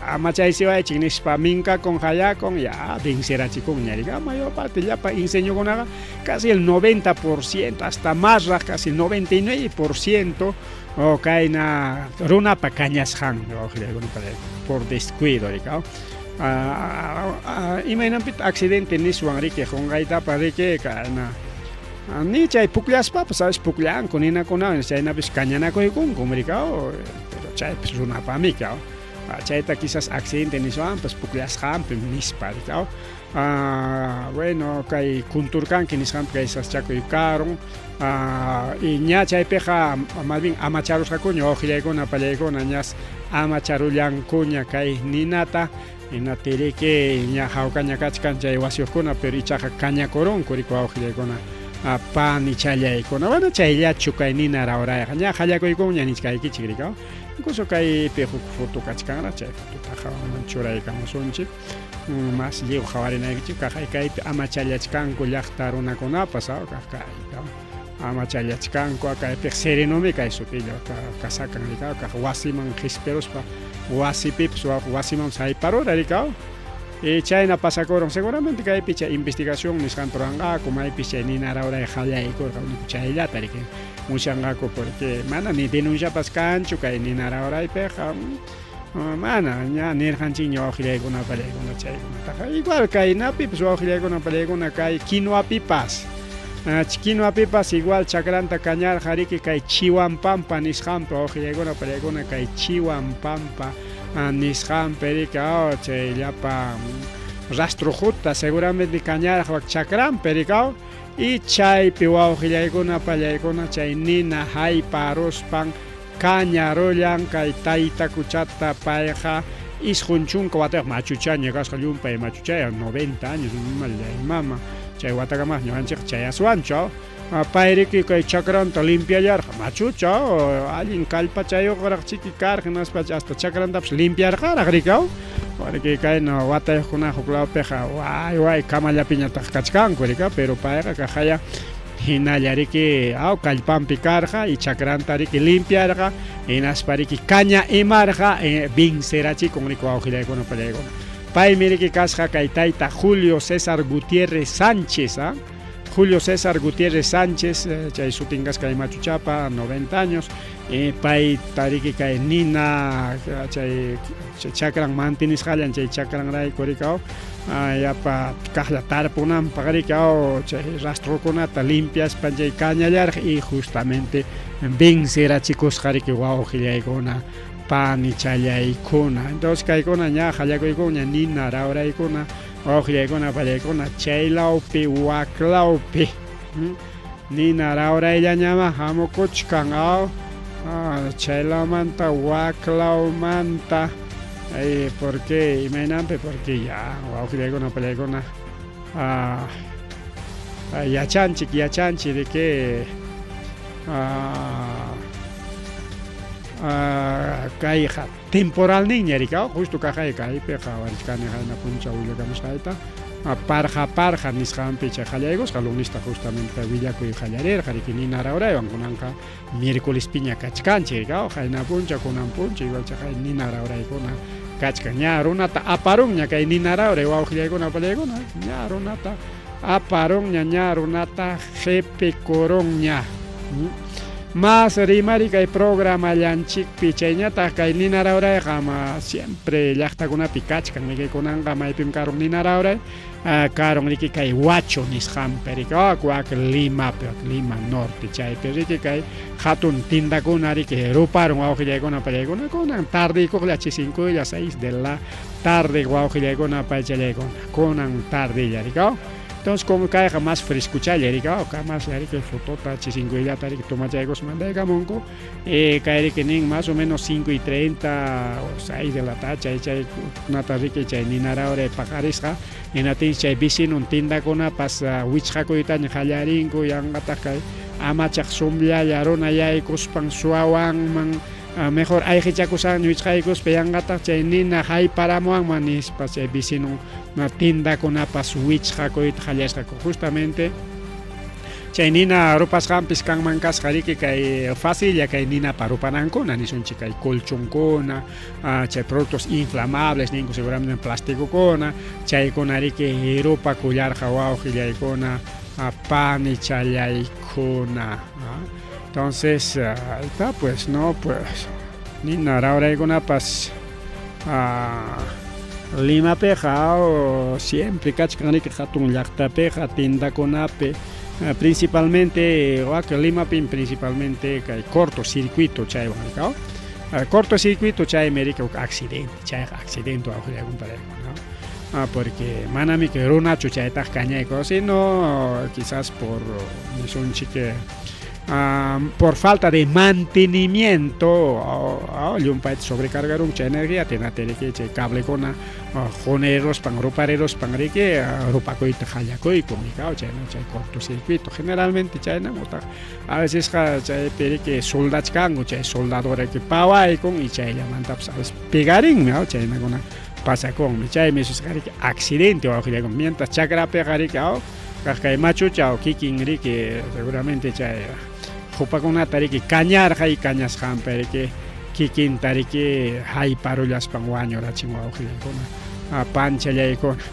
Speaker 1: amachaysiwaychik nispa minkakun hayakun ya vencerachikunña riki mayor parte llapa incendio-kunaqa casi el 90% hasta masraq casi el 99% o kayna runapa kañasqan por descuido riki. Imaynanpitaq accidente niswan riki qunqaytapa riki kayna ni chay pukllaspapas a veces pukllanku ninakunawan chaynapis kañanakuykunku riki pero chaypis runapamiki chayta quizás accidente niswanpas pukllasqanpi nispa riki. Bueno kay Kunturkanki nisqanpi kay sachakuy karun y ña chaypiqa más bien amacharusqakuña wawqillaykuna pallaykuna ñas amacharullankuña kay ninata hina tiriki ña hawkaña kachkan chay wasiyuqkuna pero ichaqa kañakurunku riki wawqillaykuna panichallaykuna bueno chayllachu kay nina rawrayqa ña qallakuykunña nichkaykichik riki. Incluso kaypi huk foto kachkanraq chay fotota hawaman churaykamusunchik mas lliw qawarinaykichik kaqay kaypi amachallachkanku llaqta runakunapas kaq kay amachallachkanku kaypiqa serenomi kay sutilla kasakan riki kaq wasiman qispiruspa wasipipas wasiman hayparura riki. Y chayna pasakurun seguramente kaypi chay investigación nisqanta ruranqaku maypis chay nina rawray qallaykurqa único chayllata riki musyanqaku porque mana ni denunciapas kanchu kay nina rawraypiqa mana ña nirqanchikña wawqillaykuna pallaykuna chaykunataqa igual kaynapipas wawqillaykuna pallaykuna kay quinoapipas quinoapipas igual chakranta kañarqa riki kay Chihuampampa nisqanpi wawqillaykuna pallaykuna kay Chihuampampa nisqanpi riki chay llapa rastrojota seguramente kañarqa wak chakranpi riki y chaypi wawqillaykuna pallaykuna chay nina hayparuspan kañarullan kay taytakuchata payqa 90 watayuq machuchaña kasqa llumpay machuchaya 90 años mama chay watakamaq ñuqanchikqa chayaswanchu payriki kay chakranta limpiallarqa machucha allin kallpachayuqraq chiki karqa hinaspa hasta chakrantapas limpiarqaraq riki porque kayna watayuqkuna huk lawpiqa way way kamallapiñataq kachkanku riki pero payqa kaqaya hinalla riki aw kallpanpi karqa y chakranta riki limpiarqa hinaspa riki kaña imarqa vencerachikun riki wawqillaykuna pallaykuna paymi riki kasqa kay tayta Julio César Gutiérrez Sánchez Julio César Gutiérrez Sánchez chay sutin kasqa kay machuchapa 90 años payta riki kay nina chay chakran mantenisqallan chay chakranrayku riki yapa kaqlla tarpunanpaq riki chay rastrokunata limpiaspan chay kañallarqa y justamente vencerachikusqa riki wawqillaykuna panichallaykuna entonces kaykuna ña qallakuykunña nina rawraykuna wawqillaykuna pallaykuna chaylawpi waklawpi nina rawrayllañama hamukuchkan chaylawmanta waklawmanta porque imaynanpi porque ya wawqillaykuna pallaykuna yachanchik yachanchik de que kayqa temporalninña riki justo kaqay kaypi qawarichkani qayna punchaw willakamusqayta parqa parqa nisqanpi chay qallaykusqa lunista justamente willakuy qallarirqa riki nina rawraywan kunanqa miércolespiña kachkanchik riki qayna punchaw kunan punchaw igual chay nina rawraykuna kachkan ña runata aparunña kay nina rawray wawqillaykuna pallaykuna ña runata aparunña ña runata qhipikurunña Más rimari kay programallanchikpi chayñataq kay nina rawrayqa ma siempre llaqtakunapi kachkan riki kunanqa maypim karun nina rawray karun riki kay Huacho nisqanpi riki wak Limapi wak Lima Norte chaypi riki kay hatun tindakuna riki ruparun wawqillaykuna pallaykuna kunan tardeykuqlla chisinkuylla 6 de la tarde wawqillaykuna paychallaykuna kunan tardella riki. Entonces como kayqa más frescuchalla riki más riki fotota chisinkuyllata riki tomachaykus mandaykamunku kay riki nin más o menos 5:30 o 6 de la tarde chay chaykunata riki chay nina rawray paqarisqa hinatin chay vecinon tindakunapas wichqakuytaña qallarinku yanqataq kay amachaq sumllalla runa yaykuspan suwawanman mejor ayqichakusaqña wichqaykuspa yanqataq chay nina hayparamuwanman nispa chay vecinon tindakunapas wichqakuyta qallasqaku justamente chay nina rupasqanpis kanman kasqa riki kay facilla kay ninapa rupanankuna nisunchik kay colchonkuna chay productos inflamables ninku seguramente plasticokuna chaykuna riki rupakullarqa wawqillaykuna panichallaykuna entonces ahí está pues no pues nina rawraykunapas Limapiqa siempre kachkan riki hatun llaqtapiqa tindakunapi principalmente wak Limapim principalmente kay cortocircuito chaywan riki cortocircuito chaymi riki huk accidente chayqa accidente wawqillaykuna palaykuna porque manami kay runachu chaytaqa kañayku sino quizás por nisunchik por falta de mantenimiento llumpayta sobrecargarun chay energía hinaptin riki chay cablekuna qunayruspan rupariruspan riki rupakuyta qallakuykun chayna chay cortocircuito generalmente chayna utaq a vecesqa chaypi riki soldachkanku chay soldadora pawaykun y chayllamantapas a veces pegarinmi chaynakuna pasakunmi chaymi susqa riki accidente wawqillaykuna mientras chakrapiqa riki kaq kay machucha kikin riki seguramente chay qupakunata riki kañarqa y kañasqanpi riki kikinta riki hayparullaspan wañurachin wawqillaykuna. panchallaykuna.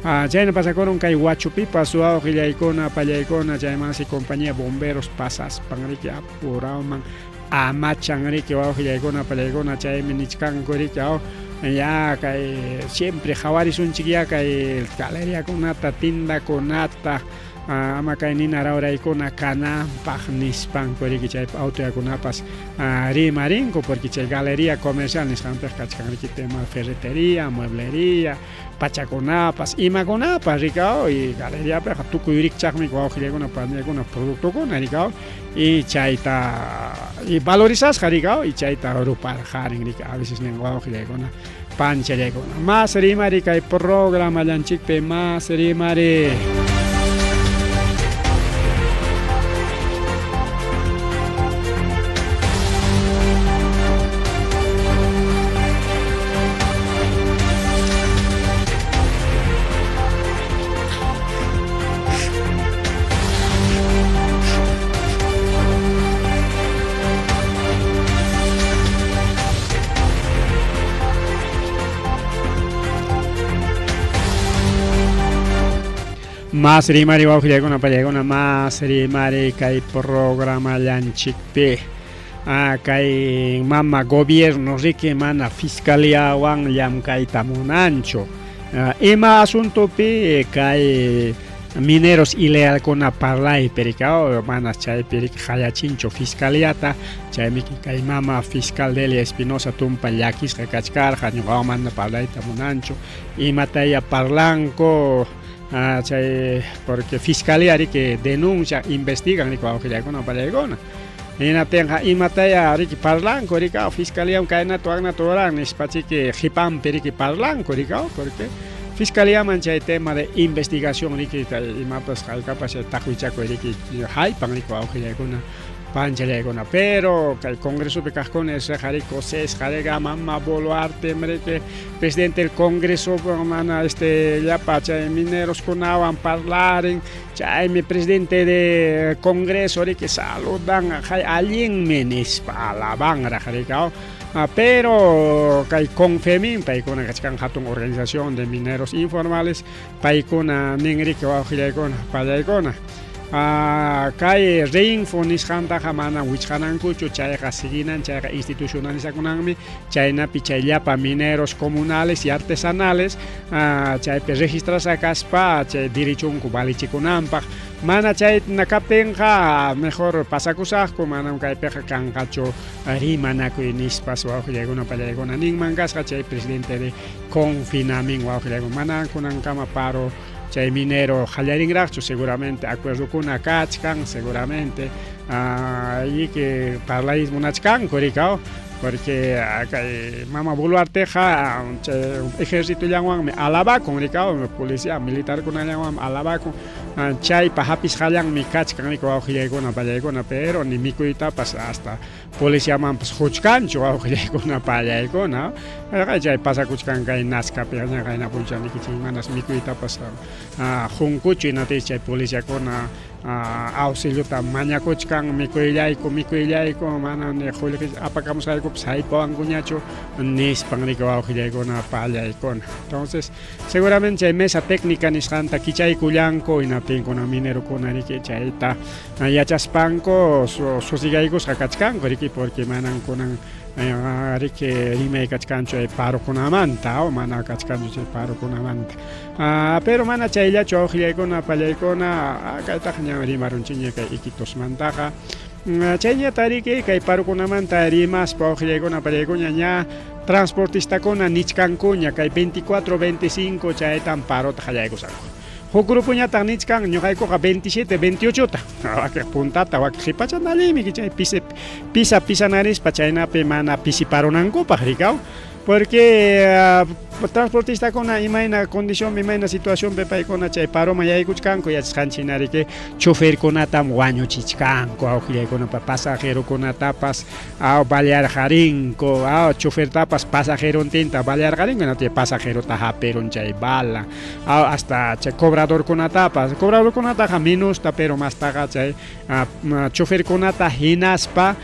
Speaker 1: Chayna pasakurun kay Huachupipas wawqillaykuna, pallaykuna, chaymansi compañía bomberos pasaspan riki apurawman amachan riki wawqillaykuna, pallaykuna, chaymi nichkanku riki aw ya kay siempre qhawarisunchik ya kay galeriakunata, tindakunata, ama kay nina rawraykuna kananpaq nispanku riki chaypi autoyakunapas rimarinku porque chay galería comercial nisqanpiqa kachkan riki tema ferretería, mueblería, pachakunapas, imakunapas rikaw y galeriapiqa tukuy rikchaqmi wawqillaykuna panillaykuna productokuna rikaw y chayta y valorizasqa rikaw y chayta ruparqarin riki a veces nin wawqillaykuna panchallaykuna. Más rimari kay programallanchikpi más rimari. Más rimari wawqillaykuna pallaykuna más rimari kay programallanchikpi. Kay mama gobierno riki mana fiscaliawan llamkayta munanchu. Ima asuntopi kay mineros ilegalkuna parlaypi rikaw mana chaypi riki hayachinchu fiscaliata, chaymi kay mama fiscal Delia Espinosa tumpa llakisqa kachkarqa ñuqawan mana parlayta munanchu imataya parlanku chay porque fiscalía riki denuncia investigan riki wawqillaykuna pallaykuna hinaptinqa imataya riki parlanku rikaw fiscalía kaynata waknata ruran nispachiki qhipanpi riki parlanku rikaw porque fiscaliaman chay tema de investigación riki imapas haykapas chay taqwichakuy riki haypan riki wawqillaykuna panchallaykuna pero kay congresopi kaqkuna esqa riki kusisqa riki mama Boluarte riki presidente del congreso mana este llapa chay mineroskunawan parlarin chaymi presidente de congreso riki saludan hay allinmi nispa alabanraq rikaw. Pero kay Confemin paykuna kachkan hatun organización de mineros informales paykuna nin riki wawqillaykuna pallaykuna kay Reinfo nisqantaqa mana wichqanankuchu chayqa siguinan chayqa institucionalizakunanmi chaynapi chay llapa mineros comunales y artesanales chaypi registrasqa kaspa chay derechonku valichikunanpaq mana chayna kaptinqa mejor pasakusaqku manam kaypiqa kanqachu rimanakuy nispas wawqillaykuna pallaykuna ninman kasqa chay presidente de Confinamin wawqillaykuna mana kunankama paro chay minero qallarinraqchu seguramente acuerdokuna kachkan seguramente y que parlay munachkanku rikaw porque kay mama Boluarteqa chay ejércitollawanmi alabakun rikaw policía militarkunallawanmi alabakun chaypa hapisqallanmi kachkan riki wawqillaykuna pallaykuna pero ni mikuytapas hasta policiamanpas quchkanchu wawqillaykuna pallaykuna chay pasakuchkan kay Nazcapi qayna p'unchaw nikichik manas mikuytapas qunkuchu hinaptinsi chay policiakuna auxiliota mañakuchkan mikuyllayku mikuyllayku mana ni qullqi apakamusqaykupas haypawankuñachu nispan riki wawqillaykuna pallaykuna. Entonces seguramente chay mesa técnica nisqanta kichaykullanku hinaptinkuna minerokuna riki chayta yachaspanku susigaykusqa kachkanku riki porque manan kunan riki rimay kachkanchu chay parokunamanta o mana kachkanchu chay parokunamanta. Pero mana chayllachu wawqillaykuna pallaykuna kaytaqa ña rimarunchikña kay Iquitosmantaqa chayñata riki kay parokunamanta rimaspa wawqillaykuna pallaykuna ña transportistakuna nichkankuña kay 24, 25 chaytan parota qallaykusqanku. Huk grupoñataq nichkan ñuqaykuqa 27, 28ta wakiq puntata wakiq qhipachata allinmi chay pisa pisanarispa chaynapi mana pisiparunankupaq rikaw porque transportistakuna imayna condicionpi imayna situacionpi paykuna chay paroman yaykuchkanku yachasqanchik hina riki choferkunatam wañuchichkanku awqillaykunapa pasajerokunatapas balearqarinku chofertapas pasajerontinta balearqarinku hinaptin pasajerota hapirun chay bala hasta chay cobradorkunatapas cobradorkunataqa menusta pero mastaqa chay choferkunata hinaspa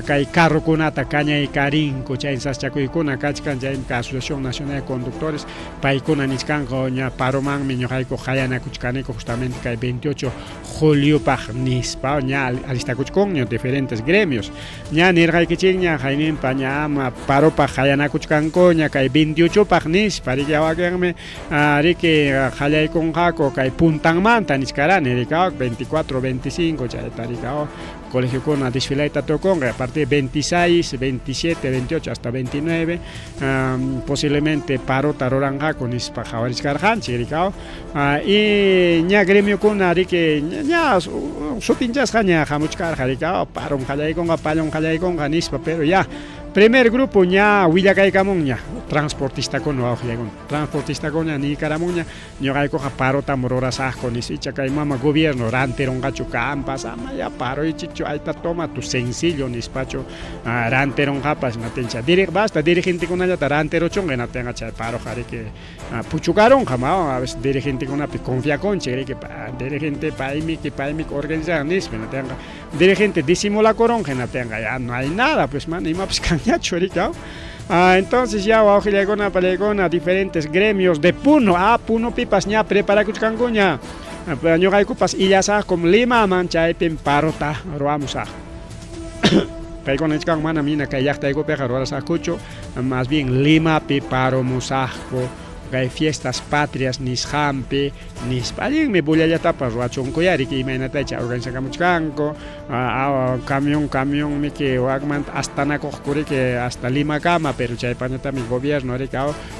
Speaker 1: kay carrokunata kañaykarinku chay saschakuykuna kachkan chaymi kay Asociación Nacional de conductores paykuna nichkanku ña paromanmi ñuqayku qayanakuchkaniku justamente kay 28 juliopaq nispa ña alistakuchkunña diferentes gremios ña nirqaykichikña hayninpa ña ama paropaq qayanakuchkankuña kay 28paq nispa riki wakinmi riki qallaykunqaku kay puntanmanta nichkarani riki 24 25 chayta riki colegiokuna desfilayta tukunqa a partir de 26 27 28 hasta 29 posiblemente parota ruranqaku nispa qhawarichkarqanchik riki y ña gremiokuna riki ña sutinchasqa ña hamuchkarqa riki paron qallaykunqa pallon qallaykunqa nispa, pero ya primer grupo ña willakaykamunña transportistakuna, wawqillaykuna, transportistakuna niykaramunña ñuqaykuqa parotam rurasaqku nispa. Icha kay mama gobierno rantirunqachu kampas ama ya paroychikchu ayta toma tu sencillo nispachu rantirunqapas natincha diri basta dirigentekunallata rantiruchunqa hinaptinqa chay paroqa riki puchukarunqa ma. A veces dirigentekunapi confiakunchik riki, dirigente paymiki paymiki organizan nispa, hinaptinqa dirigente disimulakurunqa, hinaptinqa ya no hay nada pues, mana imapas kanñachu riki. Entonces ya wawqillaykuna pallaykuna diferentes gremios de Puno, Punopipas ña preparakuchkankuña, ñuqaykupas illasaqkum Limaman, chaypim parota ruwamusaq. Paykuna nichkanku manam hina kay llaqtaykupiqa rurasaqkuchu, más bien Limapi paromusaqku kay fiestas patrias nisqanpi nispa. Allinmi bullallatapas ruwachunkuya riki, imaynatacha organizakamuchkanku camión camionmiki wakmanta astanakuqku riki hasta Limakama, pero chaypañatami gobierno riki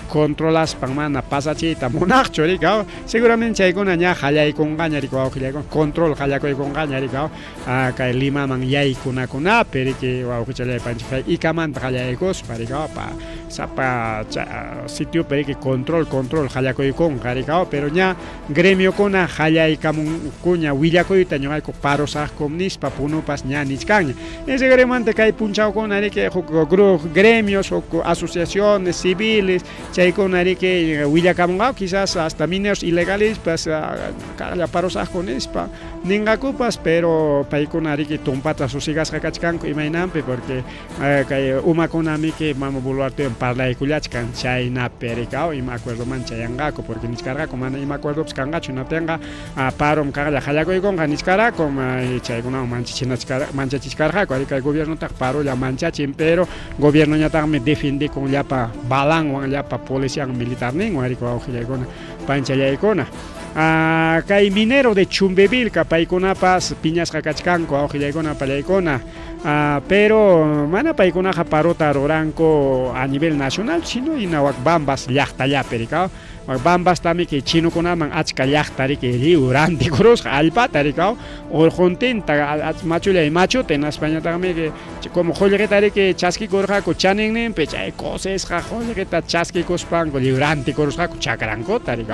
Speaker 1: controlaspan mana pasachiyta munaqchu riki. Seguramente chaykuna ña qallaykunqaña riki wawqillaykuna, control qallakuykunqaña riki kay Limaman yaykunakunapi riki wawqichallaypanchik, kay Ikamanta qallaykuspa riki pa sapa sitiopi riki control control qallakuykunqa riki. Pero ña gremiokuna qallaykamunkuña willakuyta ñuqayku parosaqkum nispa, Punupas ña nichkanña. Ese gremiomanta kay punchawkuna riki huk gremios, huk asociaciones civiles chaykuna riki willakamunqaku, quizás hasta mineros ilegalespas kaqlla parosaqku nispa ninqakupas, pero paykuna riki tumpata susigasqa kachkanku imaynanpi, porque kay umakunamiki mama Boluartewan parlaykullachkan chaynapi riki ima acuerdoman chayanqaku, porque nichkarqaku mana ima acuerdopas kanqachu, hinaptinqa parom kaqlla qallakuykunqa nichkaraku, chaykunawan manchachichkarqaku. Ari kay gobiernotaq parolla manchachin, pero gobiernoñataqmi defendikun llapa balanwan, llapa polician militarninwan riki wawqillaykuna panchallaykuna. Kay minero de Chumbivilca paykunapas piñasqa kachkanku wawqillaykuna pallaykuna, pero mana paykunaqa parota ruranku a nivel nacional, sino hina wak Bambas llaqtallapi riki. Bambastamiki chinokunaman achka llaqta riki lliw rantikurusqa allpata riki urquntinta machullay machuta, hinaspañataqmi como qullqita riki chaskikurqaku chaninninpi, chay kusisqa qullqita chaskikuspanku lliw rantikurusqaku chakrankuta riki.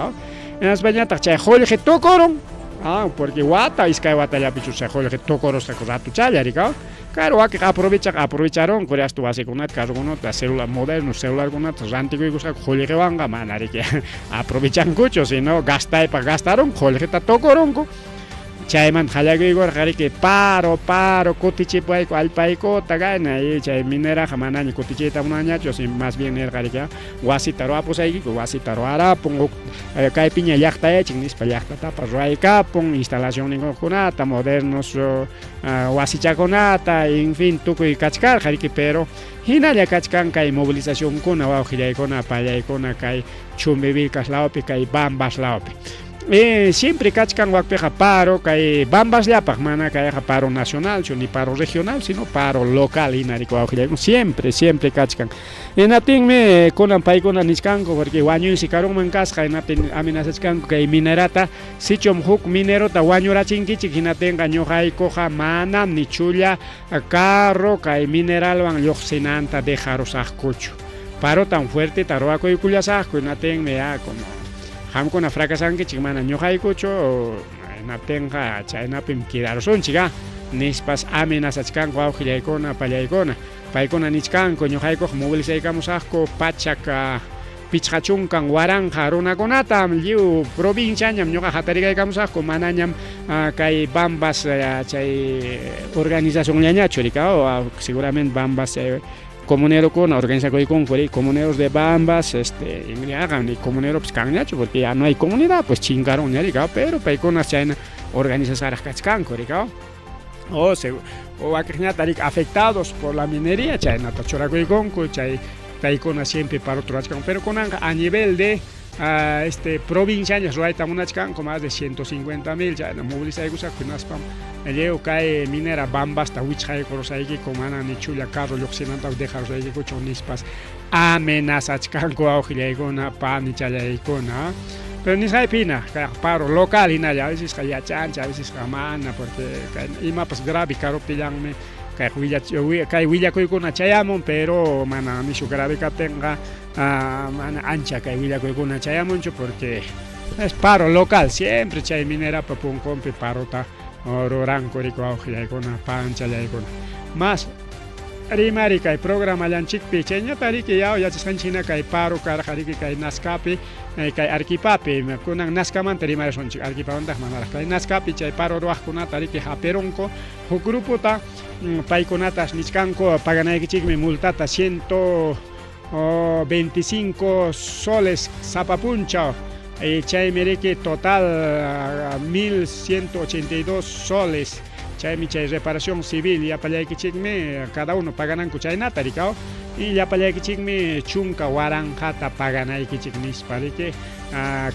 Speaker 1: Hinaspañataq chay qullqi tukurun, porque wata iskay watallapichu chay qullqi tukurusqaku ratuchalla riki. Claro, wakiq aprovechaq aprovecharunku hasta wasikunata, carrokunata, celular moderno celularkunata rantikuykusqaku qullqiwanqa, mana riki aprovechankuchu, sino gastaypaq gastarunku, qullqita tukurunku. Chaymanta qallakuykurqa riki paro paro kutichipuwayku allpaykuta kayna, y chay mineraqa manaña kutichiyta munanñachu, más bien nirqa riki wasita ruwapusaykiku, wasita ruwarapun huk kaypiña llaqtayachik nispa, llaqtatapas ruwaykapun instalacionninkunata modernos wasichakunata, en fin, tukuy kachkarqa riki, pero hinalla kachkan kay movilizacionkuna wawqillaykuna pallaykuna kay Chumbivilcas lawpi, kay Bambas lawpi. Siempre kachkan wakpiqa paro kay Bambasllapaq, mana kayqa paro nacionalchu ni paro regional, sino paro local hina riki wawqillaykuna, siempre siempre kachkan. Hinaptinmi kunan paykuna nichkanku porque wañuysi karunman kasqa, hinaptin amenazachkanku kay minerata, sichum huk minerota wañurachinkichik hinaptinqa ñuqaykuqa manam ni chulla carro kay mineralwan lluqsinanta dejarusaqkuchu, parotan fuerteta ruwakuykullasaqku, hinaptinmi ya como qamkuna fracasankichik mana ñuqaykuchu, hinaptinqa chaynapim quedarusunchik nispas amenazachkanku wawqillaykuna pallaykuna. Paykuna nichkanku ñuqaykuqa movilizaykamusaqku 150,000 runakunatam, lliw provinciañam ñuqa hatarikaykamusaqku, manañam kay Bambas chay organizacionllañachu riki, seguramente Bambas chay Comunerokuna organizakuykunku ri comuneros de Bambas, este yaqa ni comuneropas kanñachu porque ya no hay comunidad, pues chinkarunña rikaw, pero paykunas chayna organizasqaraq kachkanku rikaw. O se o wakiqñata rik afectados por la minería chaynata churakuykunku, chay paykuna siempre parota ruwachkanku, pero kunanqa a nivel de este provinciañas ruwayta munachkanku más de 150 mil chayna movilizaykusaqku hinaspam lliw kay minera Bambasta wichqaykurusaykiku mana ni chulla carro lluqsinanta dejarusaykikuchu nispas amenazachkanku wawqillaykuna panichallaykuna. Pero nisqaypi hina kay paro local hinalla a vecesqa yachanchik a vecesqa mana porque kay imapas grave karuptillanmi kay kay willakuykuna chayamun pero mana nishu grave kaptinqa mana ancha kay willakuykuna chayamunchu porque es paro local siempre chay minerapa punkunpi parota ruranku riki wawqillaykuna panchallaykuna. Mas rimari kay programallanchikpi chayñata riki yaw yachasqanchik hina kay paro karqa riki kay Nazcapi kay Arequipapi kunan Nazcamanta rimarisunchik Arequipamantaq manaraq kay Nazcapi chay paro ruwaqkunata riki hapirunku huk grupota paykunatas nichkanku paganaykichikmi multata 125 soles sapa punchaw chaymi riki total 1182 soles chaymi chay reparación civil llapallaykichikmi cada uno pagananku chaynata rikaw y llapallaykichikmi 10,000 ta paganaykichik nispa riki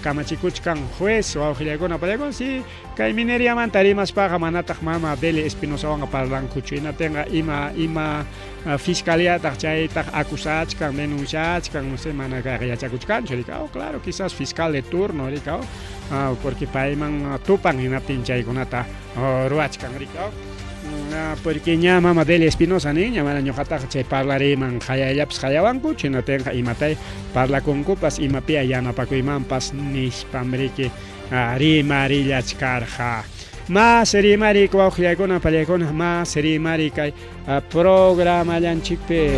Speaker 1: kamachikuchkan juez wawqillaykuna pallaykuna. Si kay mineriamanta rimaspaqa manataq mama Delia Espinosawanqa parlankuchu, hinaptinqa ima ima fiscaliataq chaytaq acusachkan, denunciachkan, no sé, mana kayqa yachakuchkanchu rikaw. Claro, quizás fiscal de turno rikaw, porque payman tupan hinaptin chaykunata ruwachkan rikaw, porque ña mama Delia Espinosa niña mana ñuqataqa chay parlariyman qayayllapas qayawankuchu, hinaptinqa imatay parlakunkupas imapia yanapakuymanpas nispam riki rimarillachkarqa. Mas rimari wawqillaykuna pallaykuna, mas rimari kay programallanchikpi.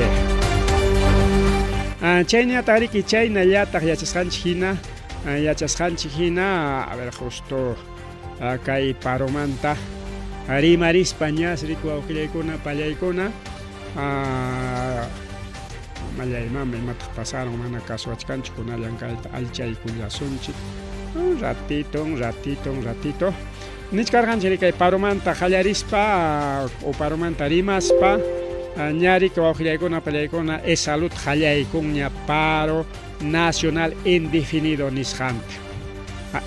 Speaker 1: Chaynataq riki chaynallataq yachasqanchik hina, a ver, justo kay paromanta rimarispa ñas riki wawqillaykuna pallaykuna, mallay mama imataq pasaron mana kasuwachkanchu kunallan kayta alchaykullasunchik un ratito, un ratito, un ratito. Nichkarqanchik kay paromanta qallarispa o paromanta rimaspa ña riki wawqillaykuna pallaykuna EsSalud qallaykunña paro nacional indefinido nisqanta.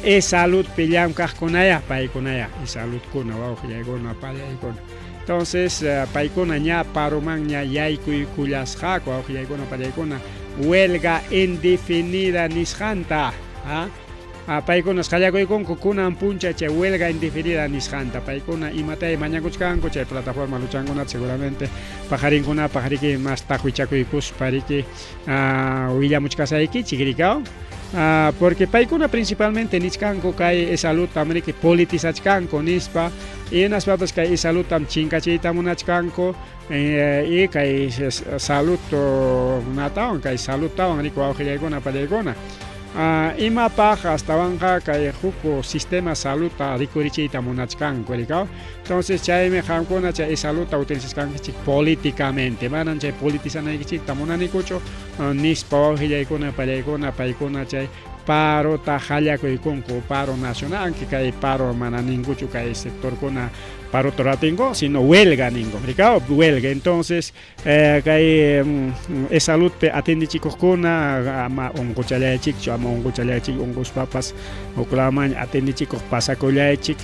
Speaker 1: EsSaludpi llamkaqkunaya paykunaya EsSaludkuna wawqillaykuna pallaykuna. Entonces paykuna ña paromanña yaykuykullasqaku wawqillaykuna pallaykuna huelga indefinida nisqanta. Paykunas qallakuykunku kunan puncha chay huelga indefinida nisqanta. Paykuna imatay mañakuchkanku chay plataforma luchankunata seguramente paqarinkunapaq riki mas taqwichakuykuspa riki willamuchkasaykichik rikaw, porque paykuna principalmente nichkanku kay EsSaludtam riki politizachkanku nispa, hinaspapas kay EsSaludtam chinkachiyta munachkanku y kay salud natawan kay saludtawan riki wawqillaykuna pallaykuna, imapaq astawanqa kay huk sistema saludta rikurichiyta munachkanku rikaw. Entonces chaymi qamkuna chay EsSaludta utilizaskankichik políticamente, manam chay politizanaykichikta munanikuchu nispa wawqillaykuna pallaykuna paykuna chay parota qallakuykunku paro nacional, aunque kay paro mana ninkuchu kay sectorkuna parota ruratingu, sino huelga ninku rikaw, huelga. Entonces kay EsSaludpi atendichikuqkuna ama unquchallaychikchu, ama unquchallaychik, unquspapas huklaman atendichikuq pasakullaychik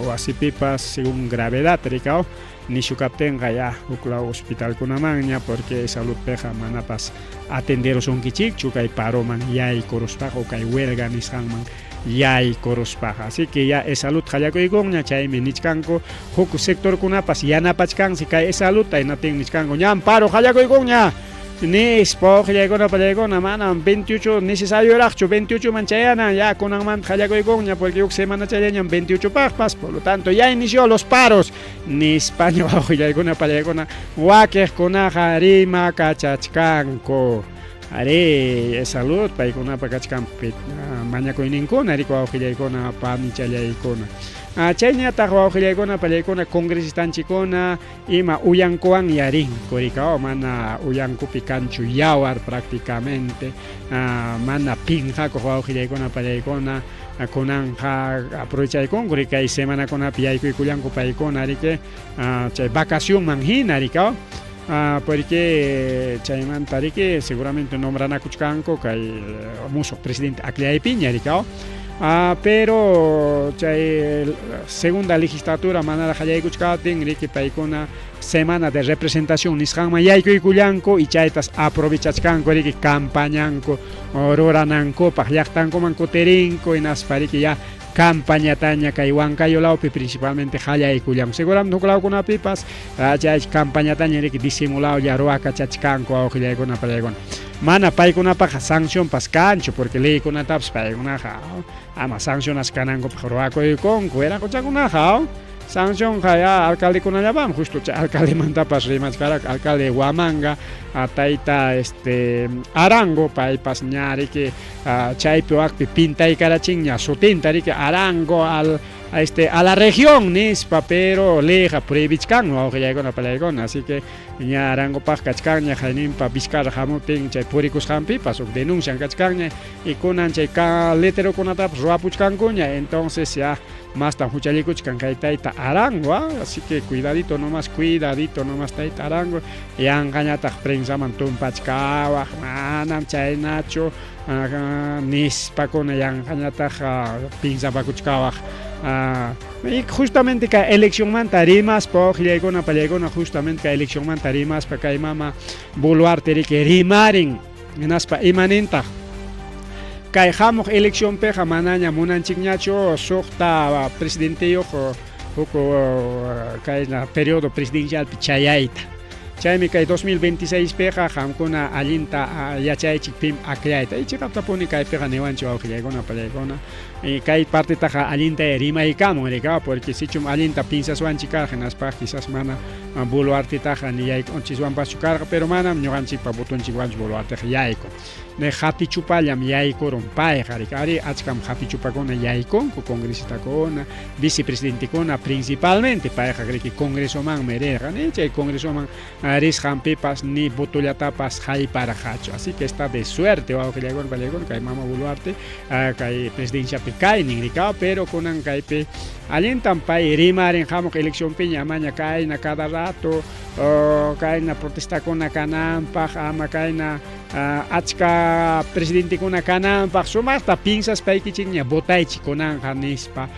Speaker 1: wasipipas según gravedad rikaw, nishu kaptinqa ya huklaw hospitalkunamanña porque EsSaludpiqa manapas atenderusunkichikchu kay paroman yaykuruspaqa o kay huelga nisqanman yaykuruspaqa. Así que ya EsSalud qallakuykunña, chaymi nichkanku huk sectorkunapas yanapachkansi kay EsSaludta, hinaptin nichkanku ñam paro qallakuykunña nispa wawqillaykuna pallaykuna. Manam 28 necesarioraqchu 28 man chayanan, ya kunanmanta qallakuykunña porque huk semana chayañam 28 paqpas, por lo tanto ya inició los paros nispaña wawqillaykuna pallaykuna wakiqkunaqa rimakachachkanku. Arí, EsSalud paykunapa kachkan mañakuyninkuna riki wawqillaykuna panichallaykuna. Chayñataq wawqillaykuna pallaykuna congresistanchikuna ima uyankuwan yarinku rikaw mana uyankupi kanchu yawar prácticamente mana pinqakuq wawqillaykuna pallaykuna kunanqa aprovechaykunku rikay semanakunapi yaykuykullanku paykuna riki chay vacacionman hina rikaw porque chaymanta riki seguramente nombranakuchkanku kay musuq presidente akllaypiña rikaw. Pero chay segunda legislatura manaraq qallaykuchkaptin riki paykuna semana de representación nisqanman yaykuykullanku y chaytas aprovechachkanku riki campañanku ruranankupaq llaqtankuman kutirinku hinaspa riki ya campañataña kay Huancayo lawpi principalmente qallaykullanku seguramente huk lawkunapipas chay campañataña riki disimulawlla ruwakachachkanku wawqillaykuna pallaykuna mana paykunapaqqa sancionpas kanchu porque leykunatapas paykunaqa ama sancionasqa kanankupaq ruwakuykunku wiraquchakunaqa sancionqa ya alcaldekunallapam justo chay alcaldemantapas rimachkaraq alcalde Huamanga tayta este Arango paypas ña riki chaypi wakpi pintaykarachinña sutinta riki Arango al este a la región nispa pero leyqa prohibichkanmi wawqillaykuna pallaykuna así que ña Arangopaq kachkanña hayninpa Vizcarra hamuptin chay purikusqanpipas huk denuncian kachkanña y kunan chay leterokunatapas ruwapuchkankuña entonces ya mastam huchallikuchkan kay tayta Arango así que cuidadito nomás tayta Arango yanqañataq prensaman tumpachkawaq manam chaynachu nispakuna yanqañataq pinsapakuchkawaq y justamente kay eleccionmanta rimaspa wawqillaykuna pallaykuna justamente kay eleccionmanta rimaspa kay mama Boluarte riki rimarin hinaspa imanintaq kay hamuq eleccionpiqa manaña munanchikñachu suqta presidenteyuq huk kay periodo presidencialpi chayayta chaymi kay 2026 piqa qamkuna allinta yachaychik pim akllayta y chiqaptapuni kaypiqa niwanchik wawqillaykuna pallaykuna y kay partetaqa allinta rimaykamun rika porque sichum allinta piensaswanchik karqa hinaspa quizás mana Boluartetaqa ni yaykunchiswanpaschu karqa pero manam ñuqanchikpa votonchikwanchu Boluarteqa yaykun ne hatichupallam yaykurun payqa rika ari achkam hatichupakuna yaykunku congresistakuna vicepresidentekuna principalmente payqa riki congresomanmi rirqa ni chay congresoman risqanpipas ni votollatapas hayparqachu así que está de suerte wawqillaykuna pallaykuna kay mama Boluarte kay presidenciapi kaynin rika pero kunan kaypi allintam pay rimarin hamuq eleccionpiña amaña kayna cada rato kayna protestakuna kananpaq ama kayna achka presidentekuna kananpaq sumaqta pinsaspaykichikña votaychik kunanqa nispa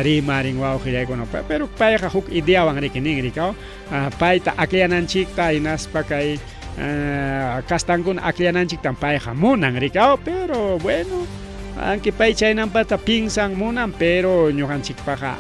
Speaker 1: rimarin wawqillaykuna pero payqa huk ideawan riki nin rika payta akllananchikta hinaspa kay kastankuna akllananchiktam payqa munan rika pero bueno aunque pay chaynanpata pinsan munan pero ñuqanchikpaqa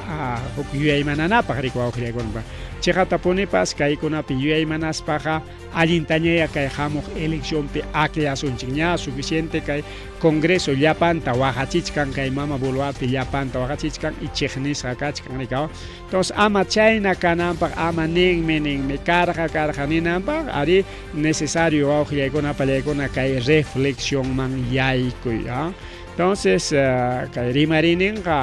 Speaker 1: huk yuyaymananapaq riki wawqillaykuna chiqatapunipas kaykunapi yuyaymanaspaqa allintañaya kay hamuq eleccionpi akllasunchik ña suficiente kay congreso llapanta waqachichkan kay mama Boluarte llapanta waqachichkan y chiqnisqa kachkan rika entonces ama chayna kananpaq ama ninmi ninmi karqa karqa ninanpaq ari necesario wawqillaykuna pallaykuna kay reflexionman yaykuy. Entonces kay rimarininqa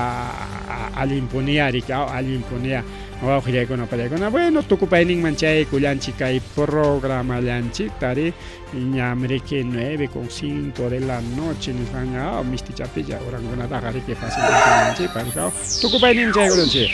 Speaker 1: allinpunia riki allinpunia wawqillaykuna pallaykuna bueno tukupayninman chaykullanchik kay programallanchikta ri ñam riki 9:05 de la noche nisqaña mistichapilla horankunataqa riki fácil rika tukupayninman chaykullanchik.